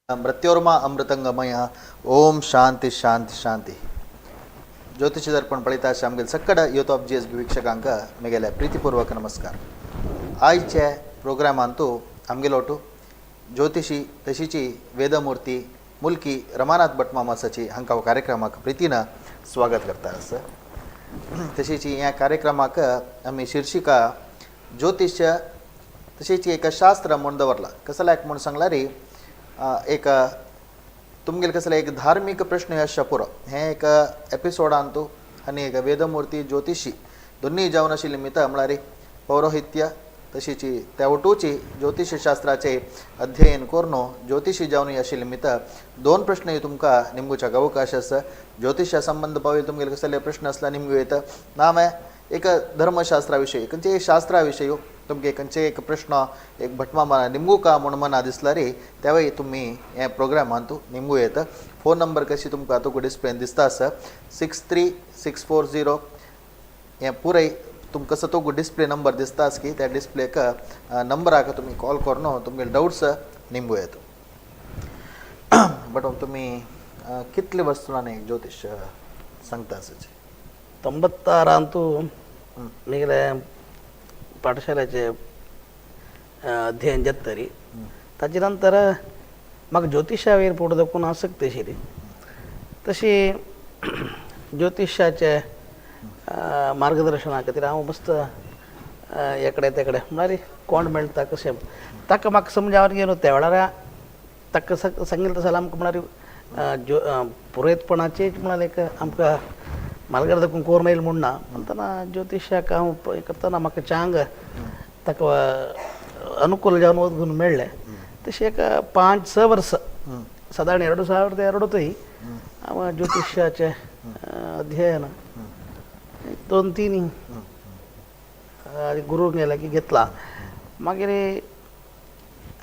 मृत्योर्मा अमृतंगमय. ओम शांती शांती शांती. ज्योतिष दर्पण पळयता आमगेले सक्कड यूथ ऑफ जी एस बी वीक्षकांक मेगेले प्रीतिपूर्वक नमस्कार. आयचे प्रोग्रामांतू आमगेलोटू ज्योतिषी तशीची वेदमूर्ती मुल्की रमानाथ भट मामासाची हांकां कार्यक्रमाक प्रितीन स्वागत करता आसा. तशीची ह्या कार्यक्रमाक आमी शिर्शिका ज्योतिष तशीची एक शास्त्र म्हूण दवरला. कसल्याक म्हूण सांगल्यार एक तुमगेले कसले एक धार्मीक प्रश्न आसच्या पुरो हें एक एपिसोडान तूं आनी एक वेदमूर्ती ज्योतिषी दोनूय जावन आशिल्ली निमित्त म्हळ्यार पौरोहित्य तशीची त्या वटूची ज्योतिषशास्त्राचे अध्ययन करून ज्योतिषी जावन आशिल्ली निमित्त दोन प्रश्न तुमकां निमगुच्याक अवकाश आसा. ज्योतिशा संबंद पावले तुमगेले कसले प्रश्न आसल्यार निमगू येता. नामे एक धर्मशास्त्रा विशयी खंयचे शास्त्रा विशयी तुमगे खंयचे एक प्रश्न एक भटमामा निमगू का म्हूण मना दिसल्यार तेवय तुमी हे प्रोग्रामांत निमगू येता. फोन नंबर कशी तुमकां तुका डिस्प्लेन दिसता आसा 63640 हें पुराय तुमकां कसो तुका डिस्प्ले नंबर दिसता आसा की त्या डिस्प्लेक नंबराक तुमी कॉल करून तुमगे डावट्स निमगू येता. बट तुमी कितले वस्तू ज्योतिष सांगता आसा? 96 मिगेले पाठशालेचे अध्ययन जातरी ताजे नंतर म्हाका ज्योतिषावेर पुढे दाखोवन आसक्त आशिल्ली. तशी ज्योतिषाचे मार्गदर्शना खातीर हांव मस्त एकडे तेकडे म्हळ्यार कोण मेळटा कशें ताका म्हाका समजावन घेवन त्या वेळार ताका सांगिल्लें तशें जाल्यार आमकां म्हळ्यार ज्यो पुरोयतपणाचें म्हळ्यार एक आमकां मालगार दाखोवन कोर येयल म्हूण ना म्हणटना ज्योतिशाक हांव करतना म्हाका चांग ताका अनुकूल जावन वचून मेळ्ळें. तशें एक 5-6 वर्सां सादारण 2002 हांव ज्योतिशाचें अध्ययन 2-3 गुरू गेले की घेतला. मागीर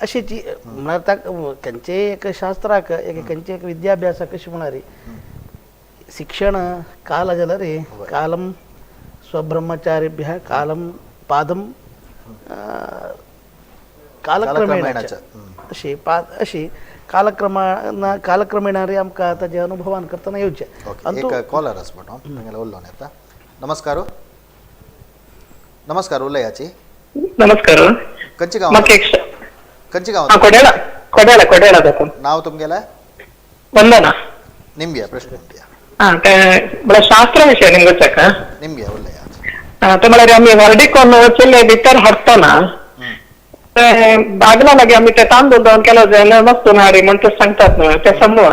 अशेंची म्हळ्यार ताका खंयचेय एक शास्त्राक एक खंयचेय एक विद्याभ्यासाक कशें म्हळ्यार शिक्षण काल जाल्यार कालं स्वब्रह्मचारिभ्यः कालं पादं कालक्रमेण अशी अशी कालक्रमेण आमकां ताजे अनुभवान करतना येवचें. एक कॉलर आसा बट तांगेले उलोवन येता. नमस्कार. नमस्कार उलयाची. नमस्कार. खंयचे गांव? खंयचे गांव? कोडेला. कोडेला कोडेला. नाव तुमगेलें? वंदना. निमगे प्रश्न निमगे. ಹಾಂ म्हळ्यार शास्त्र विशय निಮ್ಗೆ ಗೊತ್ತಾಕ ನಿಮಗೆ ಒಳ್ಳೆಯ ते म्हळ्यार आमी व्हरडीकोन चेले भितर हाडटना ते बागला लागी आमी ते तांदूळ दवरून केलो जाल्यार वस्तू हाडी म्हण ते सांगतात न्हू ते समूह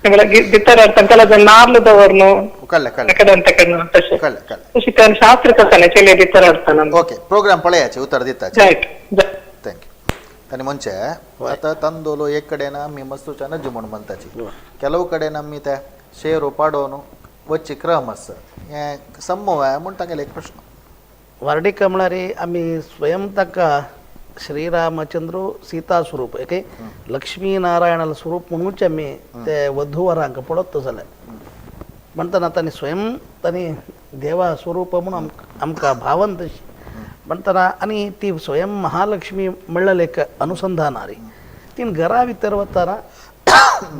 म्हळ्यार भितर हाडटना केलो जाल्यार नार्ल दवर न्हू एकडन तेकडन तशें तशें ते शास्त्र कसं चेले भितर हाडटना. ओके प्रोग्राम पळयाचे उतर दिता. रायट. Thank you. ताणी म्हणचे आतां तांदूळ एक कडेन आमी मस्तूच्या नज्जू म्हूण म्हणटाची ಕೆಲವು कडेन आमी ते शेरो पाडोवन वच्ची क्रम आसा हें समूह म्हूण तांगेले एक प्रश्न. व्हार्डिक म्हळ्यार आमी स्वयं ताका श्रीरामचंद्र सीता स्वरूप एक लक्ष्मी नारायणाला स्वरूप म्हणूच आमी ते वधूवरांक पळयत जाल्यार म्हणटना तांणी स्वयं तांणी देवा स्वरूप म्हणून आमकां भावन तशी म्हणटना आनी ती स्वयं महालक्ष्मी म्हणलेलें एक अनुसंधानारी तीन घरा भितर वतना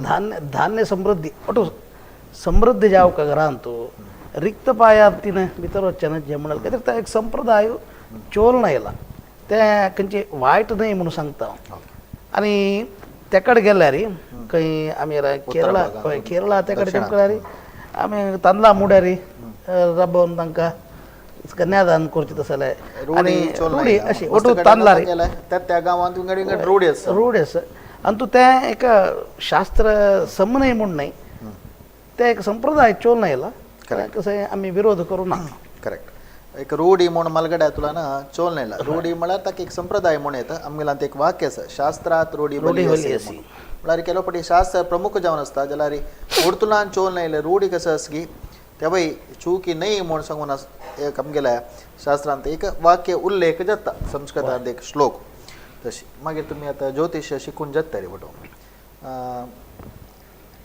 धान्य धान्य समृद्धी ಒಟ್ಟು ಸಮೃದ್ಧಿ जावका घरांतू रिक्त पायात तिणें भितर वचचें ना म्हणल्यार कित्याक एक संप्रदाय चोल येयला तें खंयचें वायट न्हय म्हणून सांगता हांव. आनी ते कडेन गेल्यार खंय आमी केरळा हय केरळा ते कडेन तुमकां आमी तांदळां मुड्यार राबोवन तांकां कन्यादान करचें तशें जाल्यार आनी रुढी अशी ಒಟ್ಟು तांदळां त्या गांवांत विंगड विंगड रूढी आसा. रूढी आसा आनी तूं तें एक शास्त्र सम न्हय म्हूण न्हय ते एक संप्रदाय चोल येयला कसं आमी विरोध करूं ना. करेक्ट. एक रूढी म्हूण मलगड्या तुला ना चोल नेला रूढी म्हळ्यार ताका एक संप्रदाय म्हूण येता. आमगेल्यान एक वाक्य आसा, शास्त्रात रूढी रूढी बली बली असी असी. म्हणून. म्हळ्यार ಕೆಲವು पटी शास्त्र प्रमुख जावन आसता जाल्यार उर्तुलान चोल नेले रूढी कसं आसगी तेवय चुकी न्हय म्हूण सांगून एक आमगेल्या शास्त्रांत एक वाक्य उल्लेख जाता, संस्कृतांत एक श्लोक. तशी मागीर तुमी आतां ज्योतिश शिकून जाता रे बटो.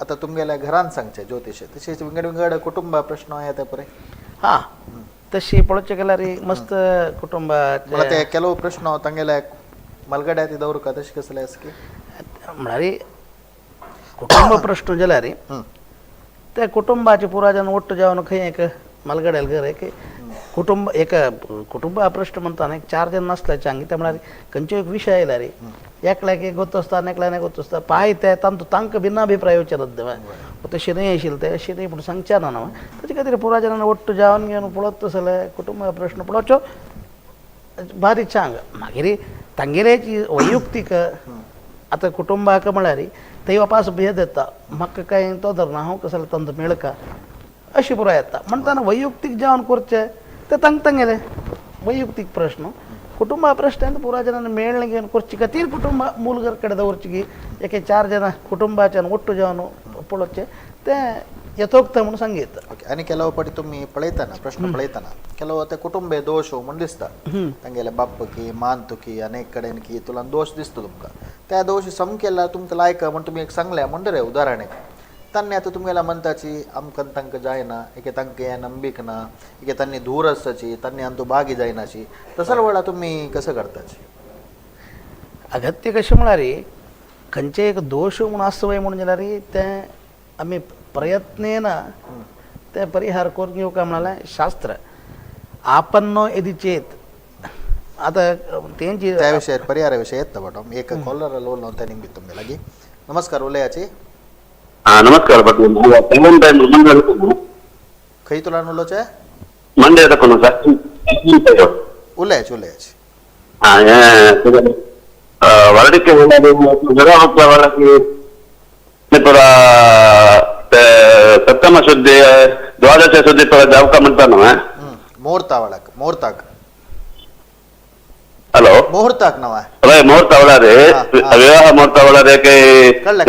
आतां तुमगेल्या घरान सांगचें ज्योतिश, तशेंच विंगड विंगड कुटुंब प्रश्न येता पळय. हां, तशी पळोवचें गेल्यार मस्त कुटुंबाचे म्हळ्यार ते ಕೆಲವು प्रश्न तांगेल्या मलगड्या ती दवरुका तशें कसलें आसा की म्हळ्यार कुटुंब प्रश्न जाल्यार त्या कुटुंबाचे पुराजन ಒಟ್ಟು जावन खंय एक मलगड्याल घर एक कुटुंब एक कुटुंब प्रश्न म्हणटा एक चार जण नासल्याचे आंगी ते म्हळ्यार खंयचो एक विशय आयल्यार एकल्याक एक गोत आसता आनी एकल्याक गोत आसता पाय ते तांचो तांकां भिन्न अभिप्राय विचारत तशें न्हय आशिल्लें तें अशें न्हय पूण सांगचें ना न्हू. ताचे खातीर पुराजनान ಒಟ್ಟು जावन घेवन पळोवप जाल्यार कुटुंब प्रश्न पळोवचो बारीक चांग. मागीर तांगेले वैಯಕ್ತಿक आतां कुटुंबाक म्हळ्यार थंय वापास भेद येता, म्हाका कांय तो धरना हांव कसो तांचो मेळका अशें पुराय येता. म्हणटाना वैಯಕ್ತಿक जावन करचें तें तांकां तांगेलें वैಯಕ್ತಿक प्रश्न. कुटुंबा प्रश्न पुरा जनान मेळ्ळें घेवन करचे खातीर कुटुंब मूलघर कडेन दवरचें की एके चार जाणां कुटुंबाच्यान ಒಟ್ಟು जावन पळोवचें तें यथोक्त म्हणून सांगीत. ओके. आनी ಕೆಲವು ಪटी तुमी पळयतना प्रश्न पळयतना ಕೆಲವು आतां कुटुंबे दोश म्हूण दिसता, तांगेले बाप्पकी मानतुकी अनेक कडेन की तुला दोश दिसता तुमकां, त्या दोश समकेला तुमकां लायक म्हूण तुमी एक सांगलें म्हणटरे उदाहरण एक तांणी आतां तुमगेल्या म्हणटाची आमकां तांकां जायना, एके तांकां हें नंबीक ना, एके तांणी धूर आसताची, तांणी आमचो बागी जायनाची, तसल्या वेळार तुमी कसं करताची? अगत्य कशें म्हळ्यार खंयचें एक दोश म्हूण आसता वय म्हणून जाल्यार तें आमी प्रयत्नेन तें परिहार करून घेवंक काय म्हणालें शास्त्र आपन्नो यदि चेत आतां तेंची त्या विशयार परिहारा विशय येता बट एक कॉलर उलोवन त्या निमित्त तुमगे लागीं. नमस्कार, उलयाची. हा नमस्कार भट. खंय तुला उलोवचें? मंडे तकून सर. उलयाची उलयाची. हा हें वरडिके ಪುರ ಸಪ್ತಮ ಶುದ್ಧಿ ದ್ವಾದಶ ಶುದ್ಧಿ ಪುರ ಜಾವಕ म्हणता. ಮುಹೂರ್ತ ಒಳಕ್ ಮುಹೂರ್ತಾಕ್. ಹಲೋ, ಮುಹೂರ್ತಾಕ್ ನವ ಅದೇ ಮುಹೂರ್ತ ಒಳರಿ ವಿವಾಹ ಮುಹೂರ್ತ ಒಳರಿ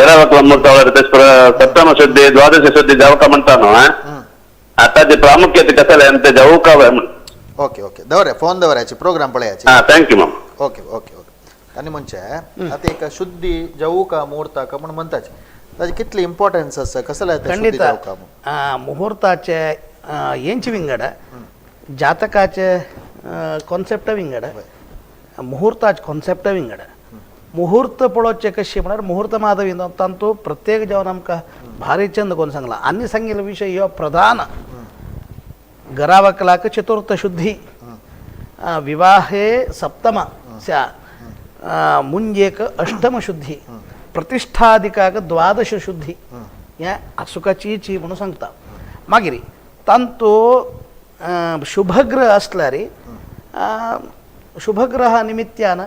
ಜರವಕ್ಲ ಮುಹೂರ್ತ ಒಳರಿ ಪುರ ಸಪ್ತಮ ಶುದ್ಧಿ ದ್ವಾದಶ ಶುದ್ಧಿ ಜಾವಕ म्हणता. ताची ಪ್ರಾಮುಖ್ಯತೆ कसले ते जावूक. ओके ओके, दवरे फोन दवरायची प्रोग्राम पळयाची. हा thank you ma'am. Okay okay okay. आनी म्हणजे आतां एक शुद्धी जावूका मुहूर्ताक म्हूण म्हणटाची ताची कितली इम्पॉर्टन्स आसा, कसले ते शुद्धी खंडित जावका म्हूण? मुहूर्ताचे हेंच विंगड, जातकाचे कॉन्सेप्ट विंगड, मुहूर्ताचे कॉन्सेप्ट विंगड. मुहूर्त पळोवचें कशें म्हळ्यार मुहूर्त माधवी तांतू प्रत्येक जावन आमकां भारी चंद कोण सांगला आनी सांगिल्लो विशय हो प्रधान. गरावकलाक चतुर्थ शुद्धी, विवाहे सप्तम स्या, मुंजेक अष्टम शुद्धी, प्रतिष्ठादिकाक द्वादश शुद्धी, हें आसुकाची ची म्हणून सांगता. मागीर तांतू शुभग्रह आसल्यार शुभग्रह निमित्यान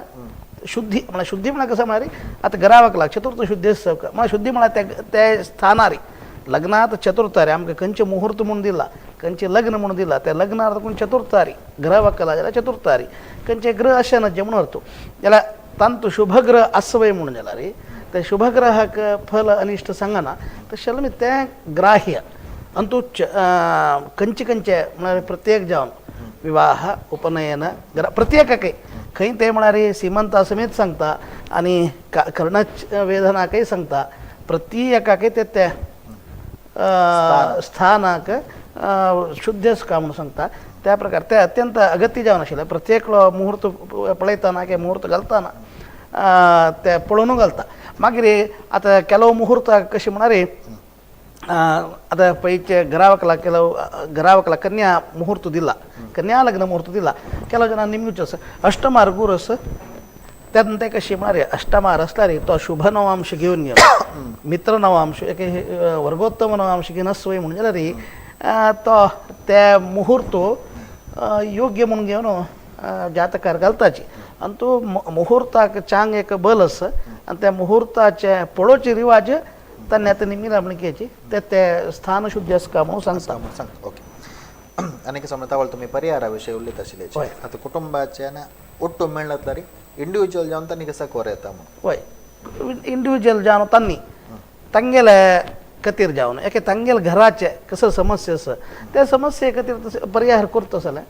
शुद्धी म्हळ्यार शुद्धी म्हळ्यार कसं म्हळ्यार आतां घरावकलाक चतुर्थ शुद्धी आसता म्हळ्यार शुद्धी म्हळ्यार त्या त्या स्थानार लग्नात चतुर्थारी आमकां खंयचें मुहूर्त म्हूण दिला, खंयचें लग्न म्हूण दिला, त्या लग्नार कोण चतुर्थारी ग्रह जाल्यार चतुर्थारी खंयचे ग्रह अशें ना जे म्हणून अर्थ जाल्यार तांतू शुभग्रह आसवय म्हणून जाल्यार त्या शुभग्रहाक फल अनिश्ट सांगना तशें जाल्यार मागीर तें ग्राह्य अंतू खंयचे खंयचे म्हळ्यार प्रत्येक जावन विवाह उपनयन प्रत्येकाकय खंय ते म्हळ्यार सिमंता समेत सांगता आनी कर्ण वेदनाकय सांगता, प्रत्येकाकय ते त्या स्थानाक शुद्ध आसका म्हणून सांगता. त्या प्रकार ते अत्यंत अगत्य जावन आशिल्लें. प्रत्येक मुहूर्त पळयतना किंवा मुहूर्त घालतना ते पळोवनू घालता. मागीर आतां ಕೆಲವು मुहूर्त कशें म्हळ्यार आतां पयचे घरावकला ಕೆಲವು घरावकला कन्या मुहूर्त दिला, कन्या लग्न मुहूर्त दिला, ಕೆಲವು ಜನ निमगुच आसा अष्टमार गुरस त्यातून ते कशें म्हळ्यार अष्टमार आसल्यार तो शुभ नवांश घेवन घेवन मित्र नवांश एक वर्गोत्तम नवांश घेवन आसवय म्हणून जाल्यार तो ते मुहूर्त योग्य म्हणून घेवन जातकार घालताची. आनी तो मुहूर्ताक चांग एक बल आसा आनी त्या मुहूर्ताचे पळोवचे रिवाज तांणी आतां निमी रामणिकेची ते ते स्थान शुद्धी आसका म्हणून सांगता. सांगता. ओके. आनी कसो म्हणटा तुमी परिहारा विशयी उलयता आशिल्ले. आतां कुटुंबाचे आनी ಒಟ್ಟು मेळनातल्यार इंडिविज्युअल जावन तांणी कसो कोर येता म्हणून. वय इंडिविज्युअल जावन तांणी तांगेले खातीर जावन एके तांगेले घराचे कसो समस्या आसा त्या समस्ये खातीर तशें परिहार करता जाल्यार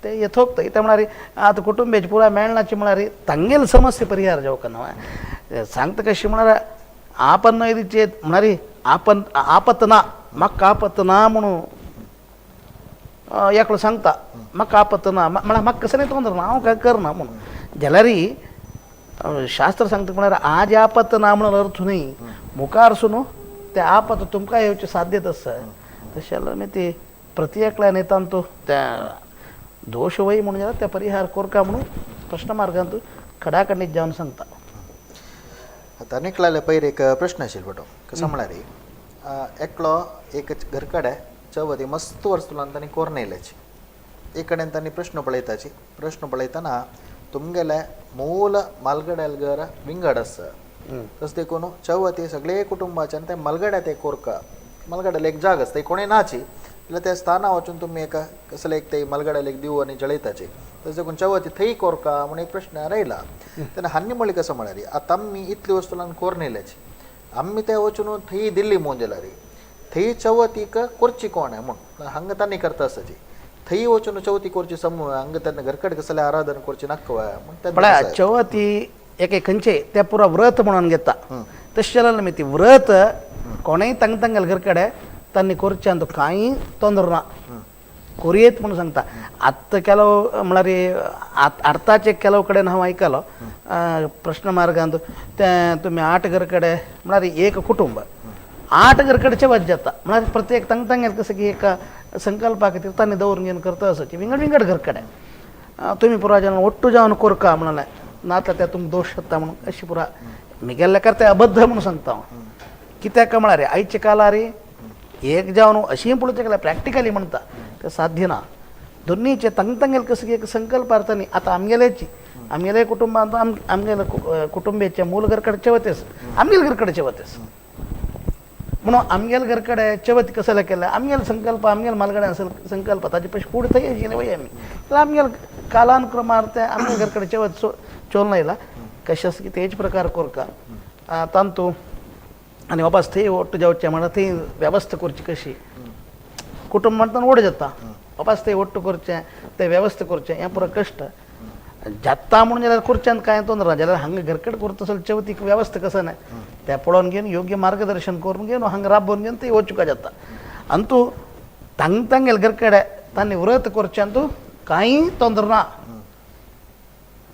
ते यथोक्त. कित्याक म्हळ्यार आतां कुटुंबेची पुराय मेळनाची म्हळ्यार तांगेले समस्या परिहार जावंक ना. सांगता कशी म्हळ्यार आपण चेत म्हळ्यार आपण आपत ना म्हाका आपत ना म्हणून एकलो सांगता म्हाका आपत ना म्हळ्यार म्हाका कसलें तोंदर ना हांव काय करना म्हणून जाल्यार शास्त्र सांगता म्हळ्यार आज आपत ना म्हणून अर्थ न्ही मुखार न्हू ते आपत तुमकां येवची साध्यता आसा. तशें जाल्यार मागीर ती प्रति एकल्यान तांतू त्या दोश वय म्हणून जाल्यार त्या परिहार कोरका म्हणून प्रश्न मार्गांत खडाखंडीत जावन सांगता. आतां निकलाले पयर एक प्रश्न आशिल्लो बटो कसो म्हळ्यार एकलो एक घर कडेन चवथी मस्त वर्सुलान तांणी कोरून येयल्याची एक कडेन तांणी प्रश्न पळयताची. प्रश्न पळयतना तुमगेले मूल मालगड्याल घर विंगड आसा तशें देखून चवथी सगळे कुटुंबाचे आनी ते मालगड्या ते कोरका मालगड्याल एक जाग आसता कोणें नाची जाल्यार त्या स्थाना वचून तुमी एका कसले एक ते मालगड्याल एक दिवो आनी जळयताची तशें देखून चवथी थंय कोरका म्हूण एक प्रश्न आयला. तेन्ना हान्नी म्हणली कसो म्हळ्यार आतां आमी इतली वस्तू कोरून येयल्याची आमी ते वचून थंय दिल्ली म्हणून जाल्यार थंय चवथीक कोरची कोण म्हूण हांगा तांणी करता आसची थंय वचून चवथी कोरची समूह हांगा तेन्ना घरकड कसले आराधन कोरची नाका म्हूण. पळय चवथी एके खंयचे ते पुरा व्रत म्हणून घेता तशें जाल्यार मागीर ती व्रत कोणेय तांग तांगेले घर कडेन तांणी कोरचें आनी कांय तोंदर ना कोरयेत म्हणून सांगता. आतां ಕೆಲವು म्हळ्यार आतांचे ಕೆಲವು कडेन हांव आयकलो प्रश्न मार्गांत ते तुमी 8 घर कडेन म्हळ्यार एक कुटुंब 8 घर कडेन चवथ जाता म्हळ्यार प्रत्येक तांग तांगेले कसं की एका संकल्पा खातीर तांणी दवरून घेवन करता आसची विंगड विंगड घर कडेन तुमी पुरा जावन ಒಟ್ಟು जावन कोरका म्हणलें नातल्यार ते तुमकां दोश जाता म्हणून अशी पुरा मिगेल्ले करता अबद्ध म्हणून सांगता हांव. कित्याक म्हळ्यार आयच्या काळार एक जावन अशीं पळोवचें गेल्यार प्रॅक्टिकली म्हणटा तें साध्य ना. दोन्हीचे तांग तांगेले कसं एक संकल्प अर्थांनी आतां आमगेल्याची आमगेले कुटुंबांत आमगेले कुटुंबेचे मूल घर कडेन चवथेस आमगेले घर कडेन चवथेस म्हणून आमगेले घर कडेन चवथ कसले केल्या आमगेले संकल्प आमगेले मालगड्या संकल्प ताजे पयशे फुडें थंय आशिल्ले वय आमी जाल्यार आमगेले कालानुक्रमार ते आमगेले घर कडेन चवथ चोवन येयला कशें आसा की तेच प्रकार कोरका तांतू आनी वापस थंय ಒಟ್ಟು जावचें म्हळ्यार थंय वेवस्था करची कशी कुटुंब म्हणटाना व्हड जाता वापस थंय ಒಟ್ಟು करचें तें वेवस्था करचें हें पुरो कश्ट जाता म्हणून जाल्यार करच्यान कांय तोंदर ना जाल्यार हांगा घरकड करता जाल्यार चवथीक वेवस्था कसो ना तें पळोवन घेवन योग्य मार्गदर्शन करून घेवन हांगा राबोवन घेवन थंय वचूंक जाता. आनी तूं तांग तांगेले घर कडेन तांणी व्रत करचें आनी तूं कांय तोंदर ना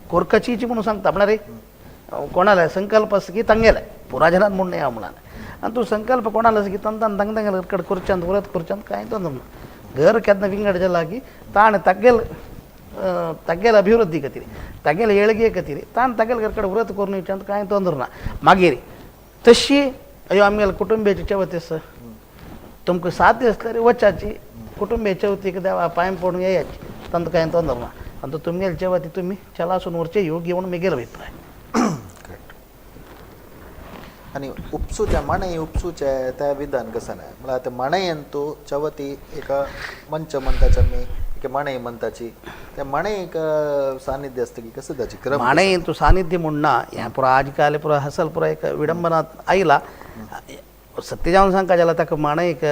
कोरकाचीची म्हणून सांगता म्हळ्यार कोणाले संकल्प आसा की तांगेले पुरा जनान म्हूण न्हय हांव म्हळ्यार आनी तूं संकल्प कोणाले आसा की तान तान तांग तांगेले घर कडेन करचें आनी व्रत करचें आनी कांय तोंदर ना. घर केन्ना विंगड जाला की ताणें तागेले तागेले अभिवृद्धी खातीर तागेले ಏಳಿಗೆ खातीर ताणें तागेले घर कडेन व्रत करून येवचें आनी कांय तोंदर ना. मागीर तशी अयो आमगेले कुटुंबेची चवथ आसा तुमकां साध्य आसल्यार वचाची कुटुंबे चवथीक देवा पांय पडून येयाची तांकां कांय तोंदर ना. आनी तुमगेले चवथी तुमी चलासून व्हरचें योग्य म्हणून मिगेलो अभिप्राय. करेक्ट. आनी उपसूचे माणय उपसूचे त्या विधान कसं ना म्हळ्यार आतां माणयेन तूं चवथी एका मंच म्हणटाचे आमी एका माणय म्हणटाची त्या माणयेक सानिध्य आसता की कसं ताची क्रम माणय तूं सानिध्य म्हूण ना हें पुरो आज काल पुरो हसल पुरो एक विडंबनात आयला. सत्य जावन सांगका जाल्यार ताका माणयेक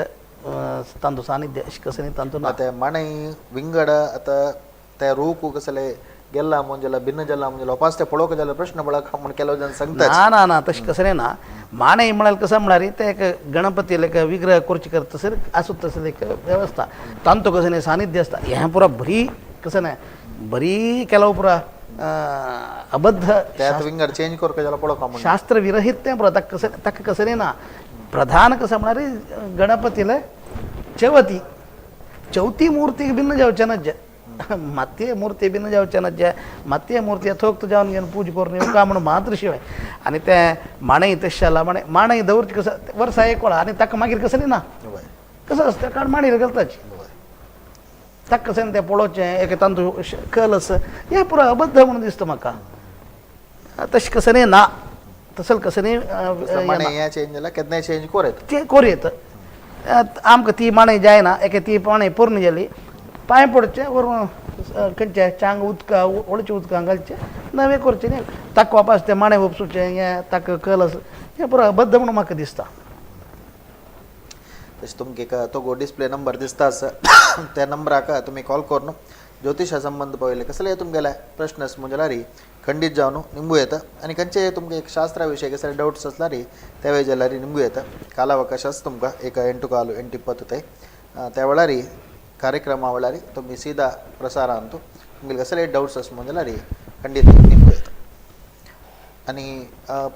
तांचो सानिध्य अशें कसं न्ही तांचो ना. आतां माणय विंगड आतां त्या रूप कसले गेल्ला म्हूण जाल्यार भिन्न जाला म्हूण जाल्यार वापस ते पळोवंक जाल्यार प्रश्न पळोवंक म्हूण ಕೆಲವು जन सांगता. ना ना ना तशें कसं ना. माणय म्हळ्यार कसं म्हळ्यार ते एक गणपती एक विग्रह करचे करता तसर आसूत तसली एक व्यवस्था तांचो कसं न्ही सानिध्य आसता हें पुरा बरी कसं न्ही बरी ಕೆಲವು पुरा अबद्ध ते विंगड चेंज करपाक जाल्यार पळोवंक म्हूण शास्त्र विरहित तें पुरा ताका कसं ताका कसं न्ही ना. प्रधान कसं म्हळ्यार गणपतीले चवथी चवथी मूर्तीक भिन्न जावचें ना मातये मूर्ती भिन्न जावचें ना जे मातये मूर्ती यथोक्त जावन घेवन पूज करून येवका म्हणून मात्र शिवाय आनी तें माणय तशें जाला माणय माणय दवरचें कसं वर्सा एक वेळा आनी ताका मागीर कसं न्ही ना कसं आसता कारण माणयेर घालताची ताका कसं तें पळोवचें एक तांचो कल आसा हें पुरो अबद्ध म्हणून दिसता म्हाका. तशें कसं न्ही ना तसं कसं न्ही माणय हें चेंज जाल्यार केन्नाय चेंज कोर येता तें कोर येता आमकां ती माणय जायना एके ती माणय पोरणी जाली पांय पडचें व्हरून खंयचे चांग उदका ओळचे उदकां घालचें नवें करचें न्ही ताका वापस तें माणे उपसुचें हें ताका कलस हें पुरो अबद्ध म्हणून म्हाका दिसता. तशें तुमकां एक तो डिस्प्ले नंबर दिसता आसा त्या नंबराक तुमी कॉल करून ज्योतिशा संबंद पळयले कसले तुमगेले प्रश्न आसा जाल्यार खंडीत जावन निमगू येता आनी खंयचे तुमकां एक शास्त्रा विशय कसले डावट्स आसल्यार त्या वेळ जाल्यार निमगू येता. कालावकाश आसा तुमकां एक 8 काल 8:20 ते त्या वेळार कार्यक्रमा वेळार तुमी सीधा प्रसारांत तुमगेले कसले डावट्स आसा जाल्यार खंडीत निमगू येता. आनी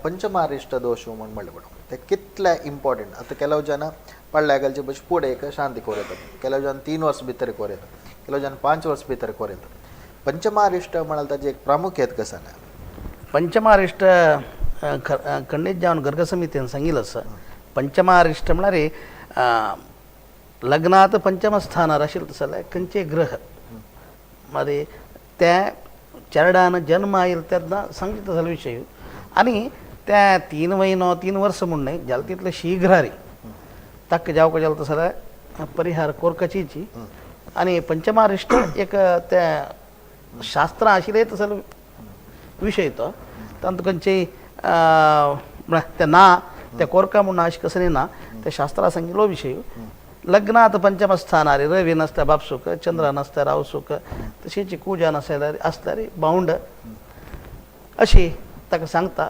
पंचमारिश्ट दोश म्हूण म्हणलें पळय ते कितले इम्पॉर्टंट. आतां ಕೆಲವು ಜನ पडल्या बस पुढे एक शांती कोर येतात, ಕೆಲವು जन 3 वर्स भितर कोर येतात, ಕೆಲವು जन 5 वर्स भितर कोर येतात. पंचमारिश्ट म्हळ्यार ताजें एक प्रामुख्यत कसं ना? पंचमारिश्ट खंडीत जावन गर्ग समितीन सांगिल्लें आसा. पंचमारिश्ट म्हळ्यार लग्नात पंचमस्थानार आशिल्लें तशें जाल्यार खंयचे ग्रह मागीर त्या चेरडान जन्म आयलो तेन्ना सांगता तसलो विशय आनी त्या 3 म्हयनो 3 वर्सां म्हूण न्हय जालें तितलें शीघ्र रे ताका जावंक जालें तशें जाल्यार परिहार कोरकाचीची. आनी पंचमारिश्ट एक त्या शास्त्रां आशिल्लें तसलो विशय तो तातूंत खंयचेय म्हळ्यार तें ना तें कोरका म्हूण अशें कसलें ना तें शास्त्रां सांगिल्लो विशय. लग्नात पंचमस्थानार रवी नासता बापसूक, चंद्र नासता रावसूक, तशीच कुजा नासल्यार आसल्यार बावंड अशी ताका सांगता.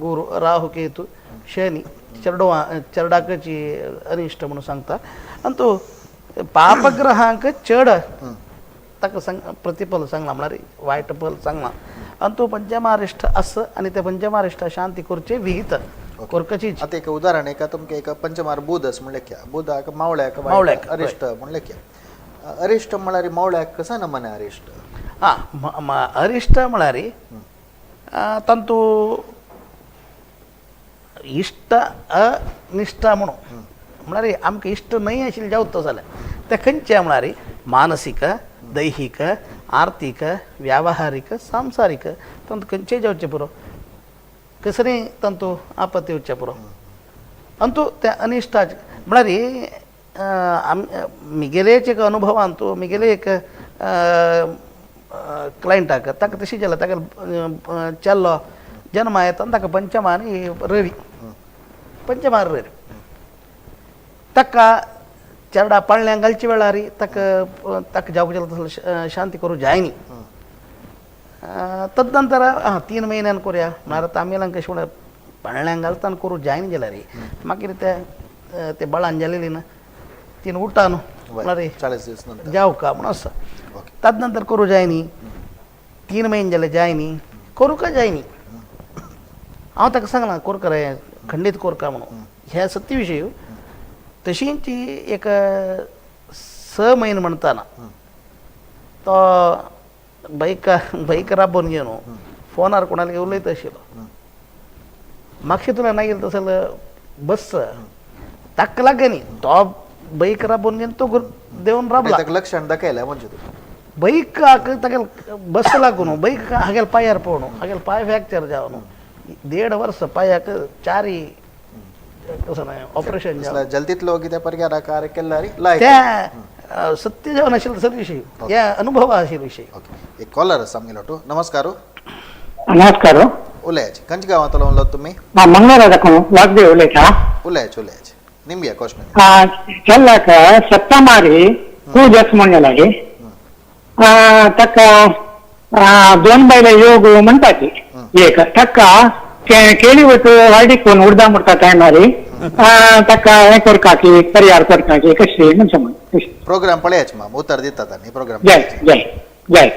गुरू राहू केतू शनी चेरडवा चेरडाकची अनिश्ट म्हणून सांगता आनी तो पापग्रहांक चड ताका सांग प्रतिफल सांगला म्हळ्यार वायट फल सांगला आनी तो पंचमारिश्ट आसा आनी त्या पंचमारिश्ट शांती करचे विहित कोरकची. आतां एक उदाहरण एका तुमकां एक पंचमार बुध आसा म्हणलें क्या बुधाक मावळ्याक मावळ्याक अरिश्ट म्हणलें क्या अरिश्ट म्हळ्यार मावळ्याक कसं नमने अरिश्ट? आं अरिश्ट म्हळ्यार तांतू इश्ट अनिश्ट म्हणून म्हळ्यार आमकां इश्ट न्हय आशिल्लें जावता जाल्यार तें खंयचें म्हळ्यार मानसीक, दैहीक, आर्थीक, व्यावहारीक, सांसारीक तांतू खंयचेय जावचें पुरो कसलेय तांतू आपत्ती येवचें पुरो आनी तूं त्या अनिश्टाचें म्हळ्यार आम मिगेलेच एक अनुभवान तूं मिगेले एक क्लायंटाक ताका तशें जालें ताका चेल्लो जन्मा येता आनी ताका पंचमा आनी रवी पंचमार रवी ताका चेरडा पाळण्यांक घालचे वेळार ताका ताका जावंक जालें तसलें शांती करूं जाय न्ही. तदनंतर आं 3 म्हयन्यान करुया म्हळ्यार आतां आमी कशें म्हळ्यार पाळण्यांक घालता आनी करूं जायना जाल्यार मागीर ते ते बळान जालेली ना तीन उठा न्हू म्हळ्यार 40 दीस नंतर जावका म्हणून आसा. तदनंतर करूं जाय न्ही 3 म्हयने जाल्यार जाय न्ही करूंक जाय न्ही. हांव ताका सांगलां कोरका रे खंडीत कोरका म्हणून ह्या सत्य विशय. तशींच एक 6 म्हयने म्हणटाना तो बायक बायक राबोवन घेवन फोनार कोणाले उलयता आशिल्लो मागशें तुला नागेल तसो बस ताका लागनी तो बैक राबोवन घेवन तो देवन राबला लक्षण दाखयलें म्हणजे तूं बैक ताका बस लागून बैक हागेल पांयार पडून हागेल पांय फ्रॅक्चर जावन 1.5 वर्स पांयाक चारी कसं ऑपरेशन जावन जल्दीतलो कितें परिहार कार्य केल्यार लायक त्या सत्य जावन आशिल्लो तसो विशय ह्या अनुभव आशिल्लो विशय. ओके एक कॉलर आसा आमगेलो टू. नमस्कार. नमस्कार. उलयाचे खंयच्या गांवांतलो उलयता तुमी? मंगळारा दाखोव वागदेव उलयता. उलयाचे उलयाचे निमगे क्वेश्चन. चेल्लाक सप्तमारी पूज म्हण जाल्यार ताका 2 बायले योग म्हणटाची एक ताका केळी वत वायडीक उर्दा मुडता टायमारी ताका हें करता की परिहार करता की कशी म्हणचे प्रोग्राम पळयाचे माम उतर दितात आनी प्रोग्राम जय जय जय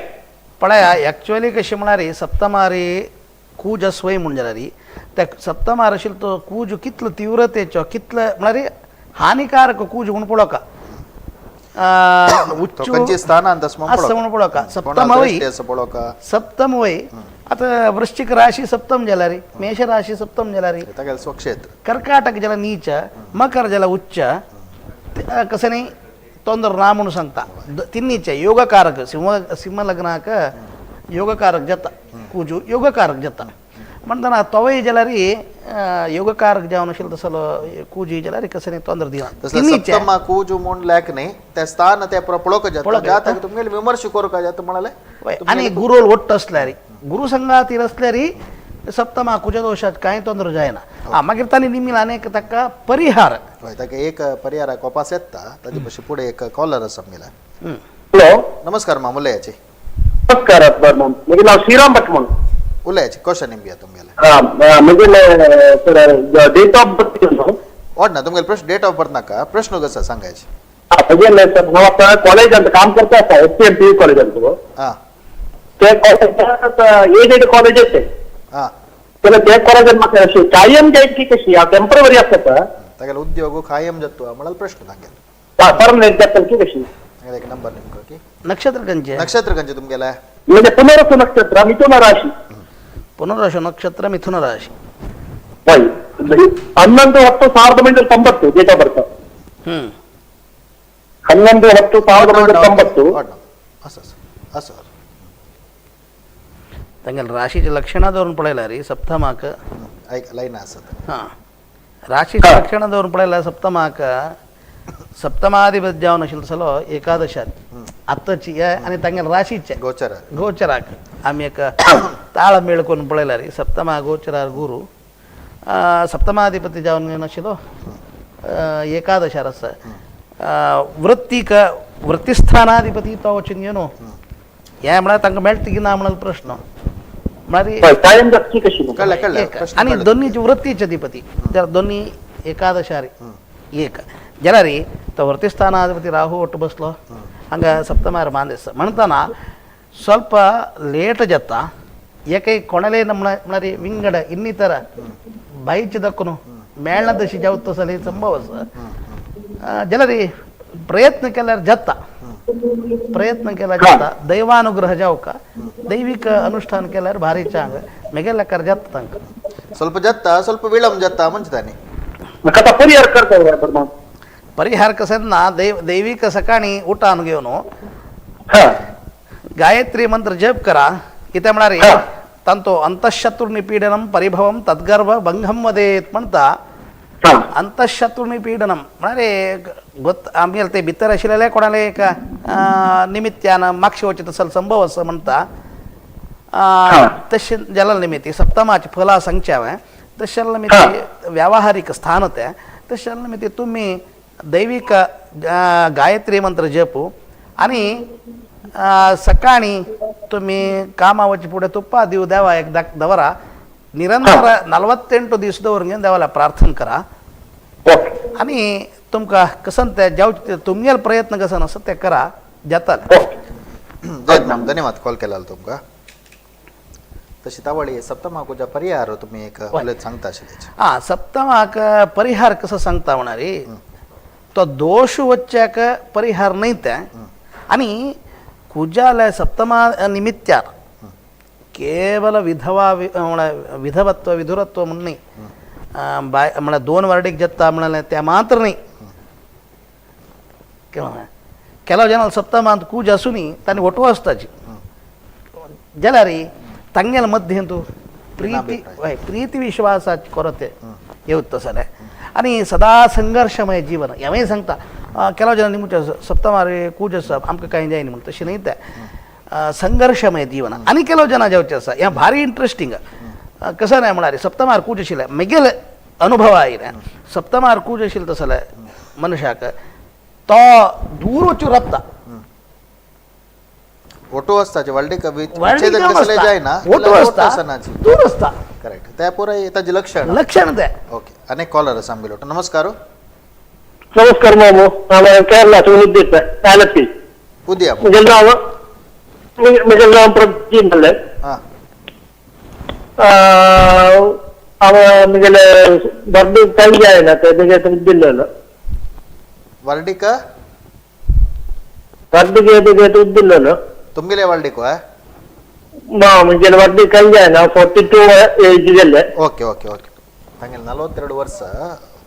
पळया. एक्चुअली कशें म्हळ्यार सप्तमारी कूज अस्वय म्हूण जाल्यार त्या सप्तमार आशिल्लो तो कूज कितलो तीव्रतेचो कितलो म्हळ्यार हानिकारक कूज म्हूण पळोवका खंयच्या स्थानांत आसा म्हूण पळोवका. सप्तम वय सप्तम वय आतां वृश्चिक राशी सप्तम जाल्यार मेष राशी सप्तम जाल्यार स्वक्षेत्र कर्काटक जाल्यार नीच मकर जाल्यार उच्च कसं न्ही तोंदर ना म्हणून सांगता तिन्नीचे योगकारक सिंह सिंह लग्नाक योगकारक जाता कुजू योगकारक जाता. म्हणटना तोवय जाल्यार योगकारक जावन आशिल्लो तसलो कुजी जाल्यार कसली तोंदर दिना. तसले सप्तमा कुजू म्हूण लेख न्ही, ते स्थान ते पळोवंक जाता, जाता तुमगेले विमर्श करूंक जाता म्हणाले. आनी गुरुल ಒಟ್ಟು असल्यार गुरु संगातीर असल्यार सप्तमा कुजदोशात कांय तोंदर जायना. आं मागीर तांणी निमील आनी ताका परिहार. हय, ताका एक परिहारा कोपास येता. ताजे पशी फुडें एक कॉलर आसा आमगेले. हॅलो, नमस्कार माम, उलयाची. नमस्कार माम, म्हजें नांव श्रीराम भट म्हणून. उलयाची क्वेश्चन निमया तुमगेले. म्हजें डेट ऑफ बर्थ. ओड ना तुमगेले प्रश्न, डेट ऑफ बर्थ नाका, प्रश्न कसा सांगायचे. म्हजें सर हांव आतां कॉलेजांत काम करता आसा, एस सी एम पी कॉलेजांत. आं ते कॉलेजांत एडेड कॉलेज ते. आं जाल्यार ते कॉलेजान म्हाका अशी कायम जायत की कशी हांव टेंपररी आसता. तागेलो उद्योग कायम जाता म्हळ्यार प्रश्न तांगेलो. परमनंट जाता की कशी. तांगेलो एक नंबर नेमको की नक्षत्र खंयचें? नक्षत्र खंयचें तुमगेलें? म्हणजे पुनर्वसु नक्षत्र, मिथुन राशी. पुनर्वसु नक्षत्र, मिथुन राशी. हय, 11-10-1990 date of birth. 11-10-1990. असो असो. तांगेले राशीचें लक्षणां दवरून पळयल्यार सप्तमाक. ऐक लायन आसत. हां, राशीचें लक्षणां दवरून पळयल्यार सप्तमाक सप्तमाधिपती जावन आशिल्लो तसलो एकादशात आतांची आनी तांगेले राशीचे गोचर गोचराक आमी एक ताळमेळ करून पळयल्यार सप्तमा गोचरार गुरू सप्तमाधिपती जावन आशिल्लो एकादशार आसा. वृत्तीक वृत्तिस्थानाधिपती तो वचून घेवन हें म्हळ्यार तांकां मेळटा की ना म्हणून प्रश्न म्हळ्यार. आनी दोन्ही वृत्तीचे अधिपती दोन्ही एकादशारी एक जाल्यार तो वृत्तिस्थानाधिपती राहू ಒಟ್ಟು बसलो हांगा सप्तमार मांदेस म्हणटना ಸ್ವಲ್ಪ ಲೇಟ್ ಜತ್ತ ಏಕೈ ಕೊಣಲೆ म्हळ्यार ವಿಂಗಡ ಇನ್ನಿತರ ಬಾಯಿಚದಕ್ಕೂ ಮೇಳದ ಜಾವತ್ತು ಸಲ ಸಂಭವ ಜನರಿ ಪ್ರಯತ್ನಕ್ಕೆಲ್ಲ ಜತ್ತ, ಪ್ರಯತ್ನಕ್ಕೆಲ್ಲ ಜತ್ತ, ದೈವಾನುಗ್ರಹ ಜಾವಕ ದೈವಿಕ ಅನುಷ್ಠಾನಕ್ಕೆಲ್ಲ ಭಾರಿ ಚಾಂಗ್ ಮೆಗೆಲ್ಲಕ್ಕರ್ ಜತ್ತ ತಂಕ ಸ್ವಲ್ಪ ಜತ್ತ ಸ್ವಲ್ಪ ವಿಳಂಬ ಜತ್ತ ಮುಂಚತಾನೆ. ಪರಿಹಾರ ಪರಿಹಾರ ಕಸನ್ನ ದೈವಿಕ ಸಕಾಣಿ ಊಟ ಅನ್ಗೇವನು ಗಾಯತ್ರಿ ಮಂತ್ರ ಜಪ್ ಕರ ಇತ್ತೆ म्हळ्यार ತಂತು ಅಂತಃಶತ್ರು ನಿಪೀಡನಂ ಪರಿಭವಂ ತದ್ಗರ್ಭ ಭಂಗಂ ವದೇತ್ म्हणता. ಅಂತಃಶತ್ರು ನಿಪೀಡನಂ म्हळ्यार ಗೊತ್ತ आमगेले ते भितर आशिल्ले कोणाले एक निमित्यान मागशे वचत तसल संभव आसा म्हणटा. तशें जाल्या निमित्ती सप्तमाचे फलां सांगचें हांवें. तशें जाल्या निमित्ती व्यावहारीक स्थान तें. तशें जाल्या निमित्ती तुमी दैवीक गायत्री मंत्र जप आनी सकाळी तुमी कामा वचचे फुडें तुप्पा दिव देवा एक दवरा निरंतर 48 दीस दवरून देवाला प्रार्थना करा. आनी तुमकां कसन ते जावचे तुमगेले प्रयत्न कसन आसा ते करा जाताले. धन्यवाद कॉल केला तुमकां. तशी तावळी सप्तमाक परिहार तुमी एक उलयत सांगता आशिल्ले. आं, सप्तमाक परिहार कसो सांगता म्हणारी तो दोश वच्च्याक परिहार न्हय तें. आनी कुजाले सप्तमा निमित्यार केवल विधवा म्हळ्यार विधवत्व विधुरत्व म्हूण न्ही, बाय म्हळ्यार 2 वार्डीक जत्ता म्हळ्यार तें मात्र न्ही. ಕೆಲವು ಜನ ಸಪ್ತಮಾಂತ ಕೂಜ आसूनी तांणी ಒಟ್ಟು आसताची जाल्यार तांगेले मध्येंतू प्रीती प्रीती विश्वासाची ಕೊರತೆ येवता जाल्यार आनी सदा संघर्शमय जीवन. हांवें सांगता ಕೆಲವು ಜನ ನಿಮ್ಗೆ ಸಪ್ತಮಾರಿ ಕೂಜ आसा आमकां कांय जायना म्हण तशें न्ही तें संघर्शमय जीवन. आनी ಕೆಲವು ಜನ जावचें आसा हें भारी इंट्रस्टींग कसं नाही म्हळ्यार सप्तमार कूज आशिल्लें म्हगेलें अनुभव आयलें. सप्तमार कूज आशिल्लें तसो जाल्यार मनशाक तो दूर वचून रावता. ಒಟ್ಟು आसता व्हडलीक कसलें जायना ಒಟ್ಟು आसता दूर आसता. करेक्ट, ते पुराय ताजें लक्षण लक्षण तें. ओके, आनी कॉलर आसा आमगेलो. नमस्कार. नमस्कार मामू, हांव केरला उद्देश आलपी. उदया. म्हजें नांव म्हजें नांव प्रदीप म्हणलें. हांव म्हगेलें बर्थडे टायम जायना तें म्हगे दिल्लेलो वर्डीक वर्डीक दिल्लेलो. तुमगेले वर्डीक म्हगेले वर्डीक कांय जायना 42 एज जाल्ले. ओके ओके ओके, तांगेले 42 वर्स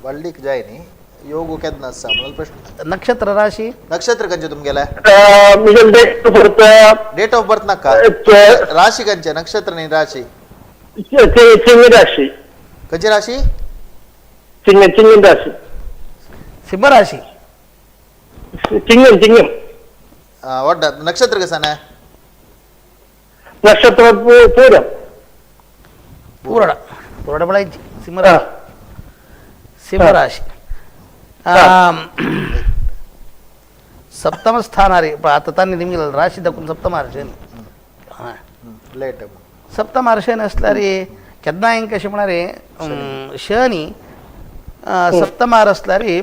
वर्डीक जायनी योग केन्ना आसा म्हणून प्रश्न. नक्षत्र राशी नक्षत्र खंयचें तुमगेलें? म्हगेलें date of birth date of birth नाका, राशी खंयचें? नक्षत्र न्ही राशी. चिंग राशी. खंयची राशी? चिंग चिंग राशी. सिंह राशी. चिंगम चिंगम. What नक्षत्र कसं ना? नक्षत्र पूरम. पूरड पूरड म्हळ्यार सिंह राशी. सिंह राशी सप्तम स्थानारी. आता तांणी निमगेल राशी दाखवून सप्तम आरशेन. लेट सप्तम आरशेन असल्यारी केन्ना हिंग कशें म्हणारे शनी सप्तमार असल्यारी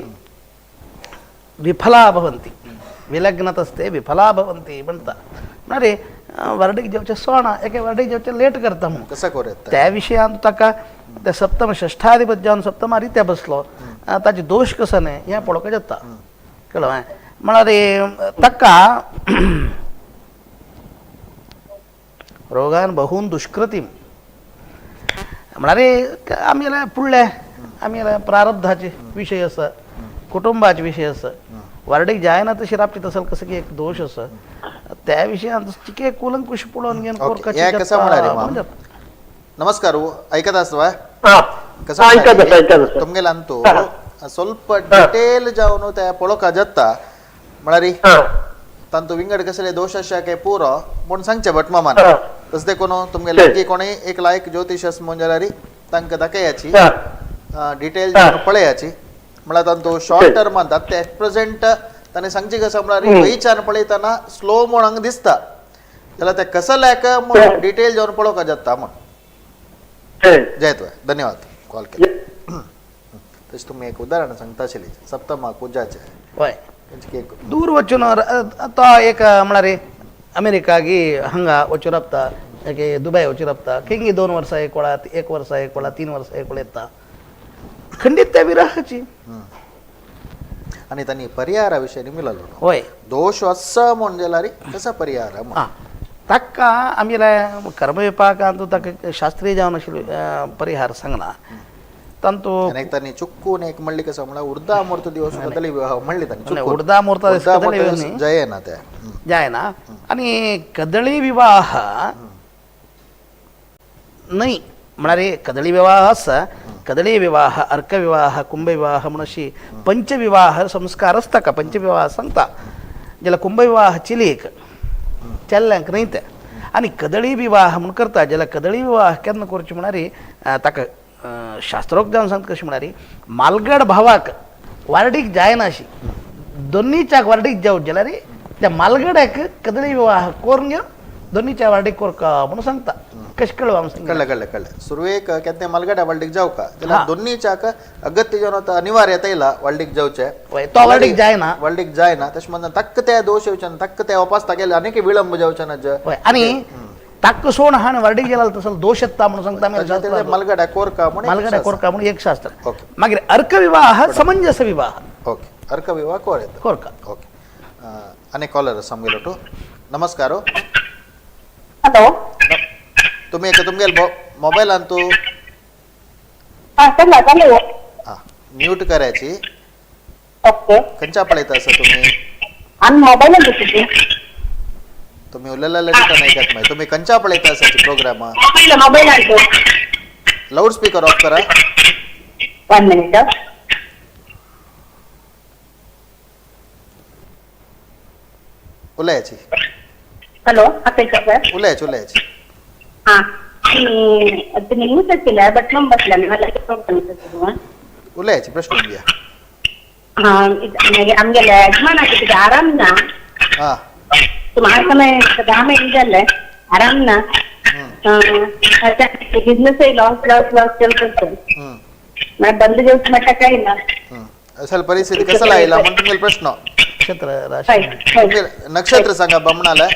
विफला भवन्ति, विलग्नतस्ते विफला भवन्ति म्हणता. म्हणारे वर्डीक जेवचे सोणा एके वर्डीक जेवचे लेट करता म्हणून कसं करूं त्या विशयान ताका त्या सप्तम षष्ठाधिपत जावन सप्तमारी त्या बसलो ताचे दोश कसो न्ही हें पळोवपाक जाता. कळ्ळें? म्हळ्यार ताका रोगान बहून दुष्कृतीम म्हळ्यार आमगेले फुडले आमगेले प्रारब्धाचे विशय आसा, कुटुंबाचे विशय आसा. वार्डीक जायना तशी राबची तसल कसं की एक दोश आसा त्या विशयान चिके कुलंकुश पळोवन घेवन ओके. कसं म्हणाले? नमस्कार, ऐकत आसवा? कसं तुमगेले अंतू ಸ್ವಲ್ಪ डिटेल जावन ते पळोवका जाता. म्हळ्यार तांतू विंगड कसले दोश आशा काय पुरो म्हूण सांगचे भट मामान. तशें देखून तुमगे लागीं कोणूय एक लायक ज्योतिश आसा म्हूण जाल्यार तांकां दाखयाची, डिटेल जावन पळयाची. म्हळ्यार तांतू शॉर्ट टर्मान ते एट प्रेझेंट ताणें सांगचे कसं म्हळ्यार वयच्यान पळयतना स्लो म्हूण हांगा दिसता जाल्यार ते कसल्याक म्हूण डिटेल जावन पळोवका जाता म्हूण. जयत्व, धन्यवाद कॉल केला. तशें तुमी एक उदाहरण सांगता आशिल्ली सप्तमाक पूजाचें. हय, दूर वचून तो एक म्हळ्यार अमेरिकागी हांगा वचून राबता, एक दुबय वचून राबता, खंय 2 वर्सां एक वेळा, 1 वर्सा एक वेळा, 3 वर्सां एक वेळा येता. खंडीत त्या विरहाची. आनी तांणी परिहारा विशय निमिलो. हय, दोश आसा म्हूण जाल्यार कसा परिहार? आं, ताका आमगेल्या कर्मविपाकांत ताका शास्त्रीय जावन आशिल्ले परिहार सांगना. तांतू तांणी चुकून एक म्हणली कसं म्हळ्यार उर्दा मूर्त दिवस कदली विवाह म्हणली तांणी. उर्दा मूर्त जायना ते जायना. आनी कदळी विवाह न्हय म्हळ्यार कदळी विवाह आसा, कदळी विवाह, अर्क विवाह, कुंभ विवाह म्हूण अशी पंचविवाह संस्कार आसता का पंचविवाह सांगता. जाल्यार कुंभविवाह चिलीक चेल्ल्यांक न्हय ते. आनी कदळी विवाह म्हूण करता जाल्यार कदळी विवाह केन्ना करचे म्हळ्यार ताका शास्त्रोक्त जावन सांगता कशें म्हळ्यार मालगड भावाक वार्डीक जायना अशी दोन्हीच्याक वार्डीक जावं जाल्यार त्या मालगड्याक कदळी विवाह करून घेवन दोन्हीच्या वार्डीक कोरका म्हणून सांगता. कशें कळ्ळें आमकां? कळ्ळें कळ्ळें कळ्ळें. सुरवेक केन्ना मालगड्या वार्डीक जावका जाल्यार दोन्हीच्याक अगत्य जावन अनिवार्य येयला वार्डीक जावचें. तो वार्डीक जायना, वार्डीक जायना तशें म्हणून तक्क त्या दोश येवचे, तक्क त्या वापास तागेले आनीक विळंब जावचे ना. आनी ताक्क सोड हा वार्डीक गेला तसो दोश येता म्हणून सांगता. मालगड्या कोरका म्हणून, मालगड्या कोरका म्हणून एक शास्त्र. मागीर अर्कविवाह समंजस विवाह. ओके, अर्कविवाह कोर येता कोरका. ओके, आनी कॉलर आसा आमगेलो टू. नमस्कार. हॅलो, तुम्ही एक तुमगेल मोबायलान तू म्यूट करायची. ओके, खंयच्या पळयता आसा तुम्ही? आमी मोबायलान दिसता. तुम्ही उलयलें रिटर्न ऐकत नाही. तुम्ही खंयच्या पळयता आसा प्रोग्राम? मोबायलान लाऊड स्पीकर ऑफ करा. 1 मिनिट. उलयाची. हॅलो, आता उलयाची उलयाची. हां, तुम्ही न्यूज केल्या बट मग बसल्या मला. उलयाची प्रश्न घ्या. हां, आमगेल्या यजमानाक कितें आराम ना. तुम्हाला समय 10 महिने जाल्ले आराम ना. बिझनेस लॉस लॉस लॉस चलत बंद जेवण म्हटलं काय ना. असल परिस्थिती कसं आयला म्हणून तुमगेल प्रश्न. नक्षत्र राशी नक्षत्र सांगा बमणाला.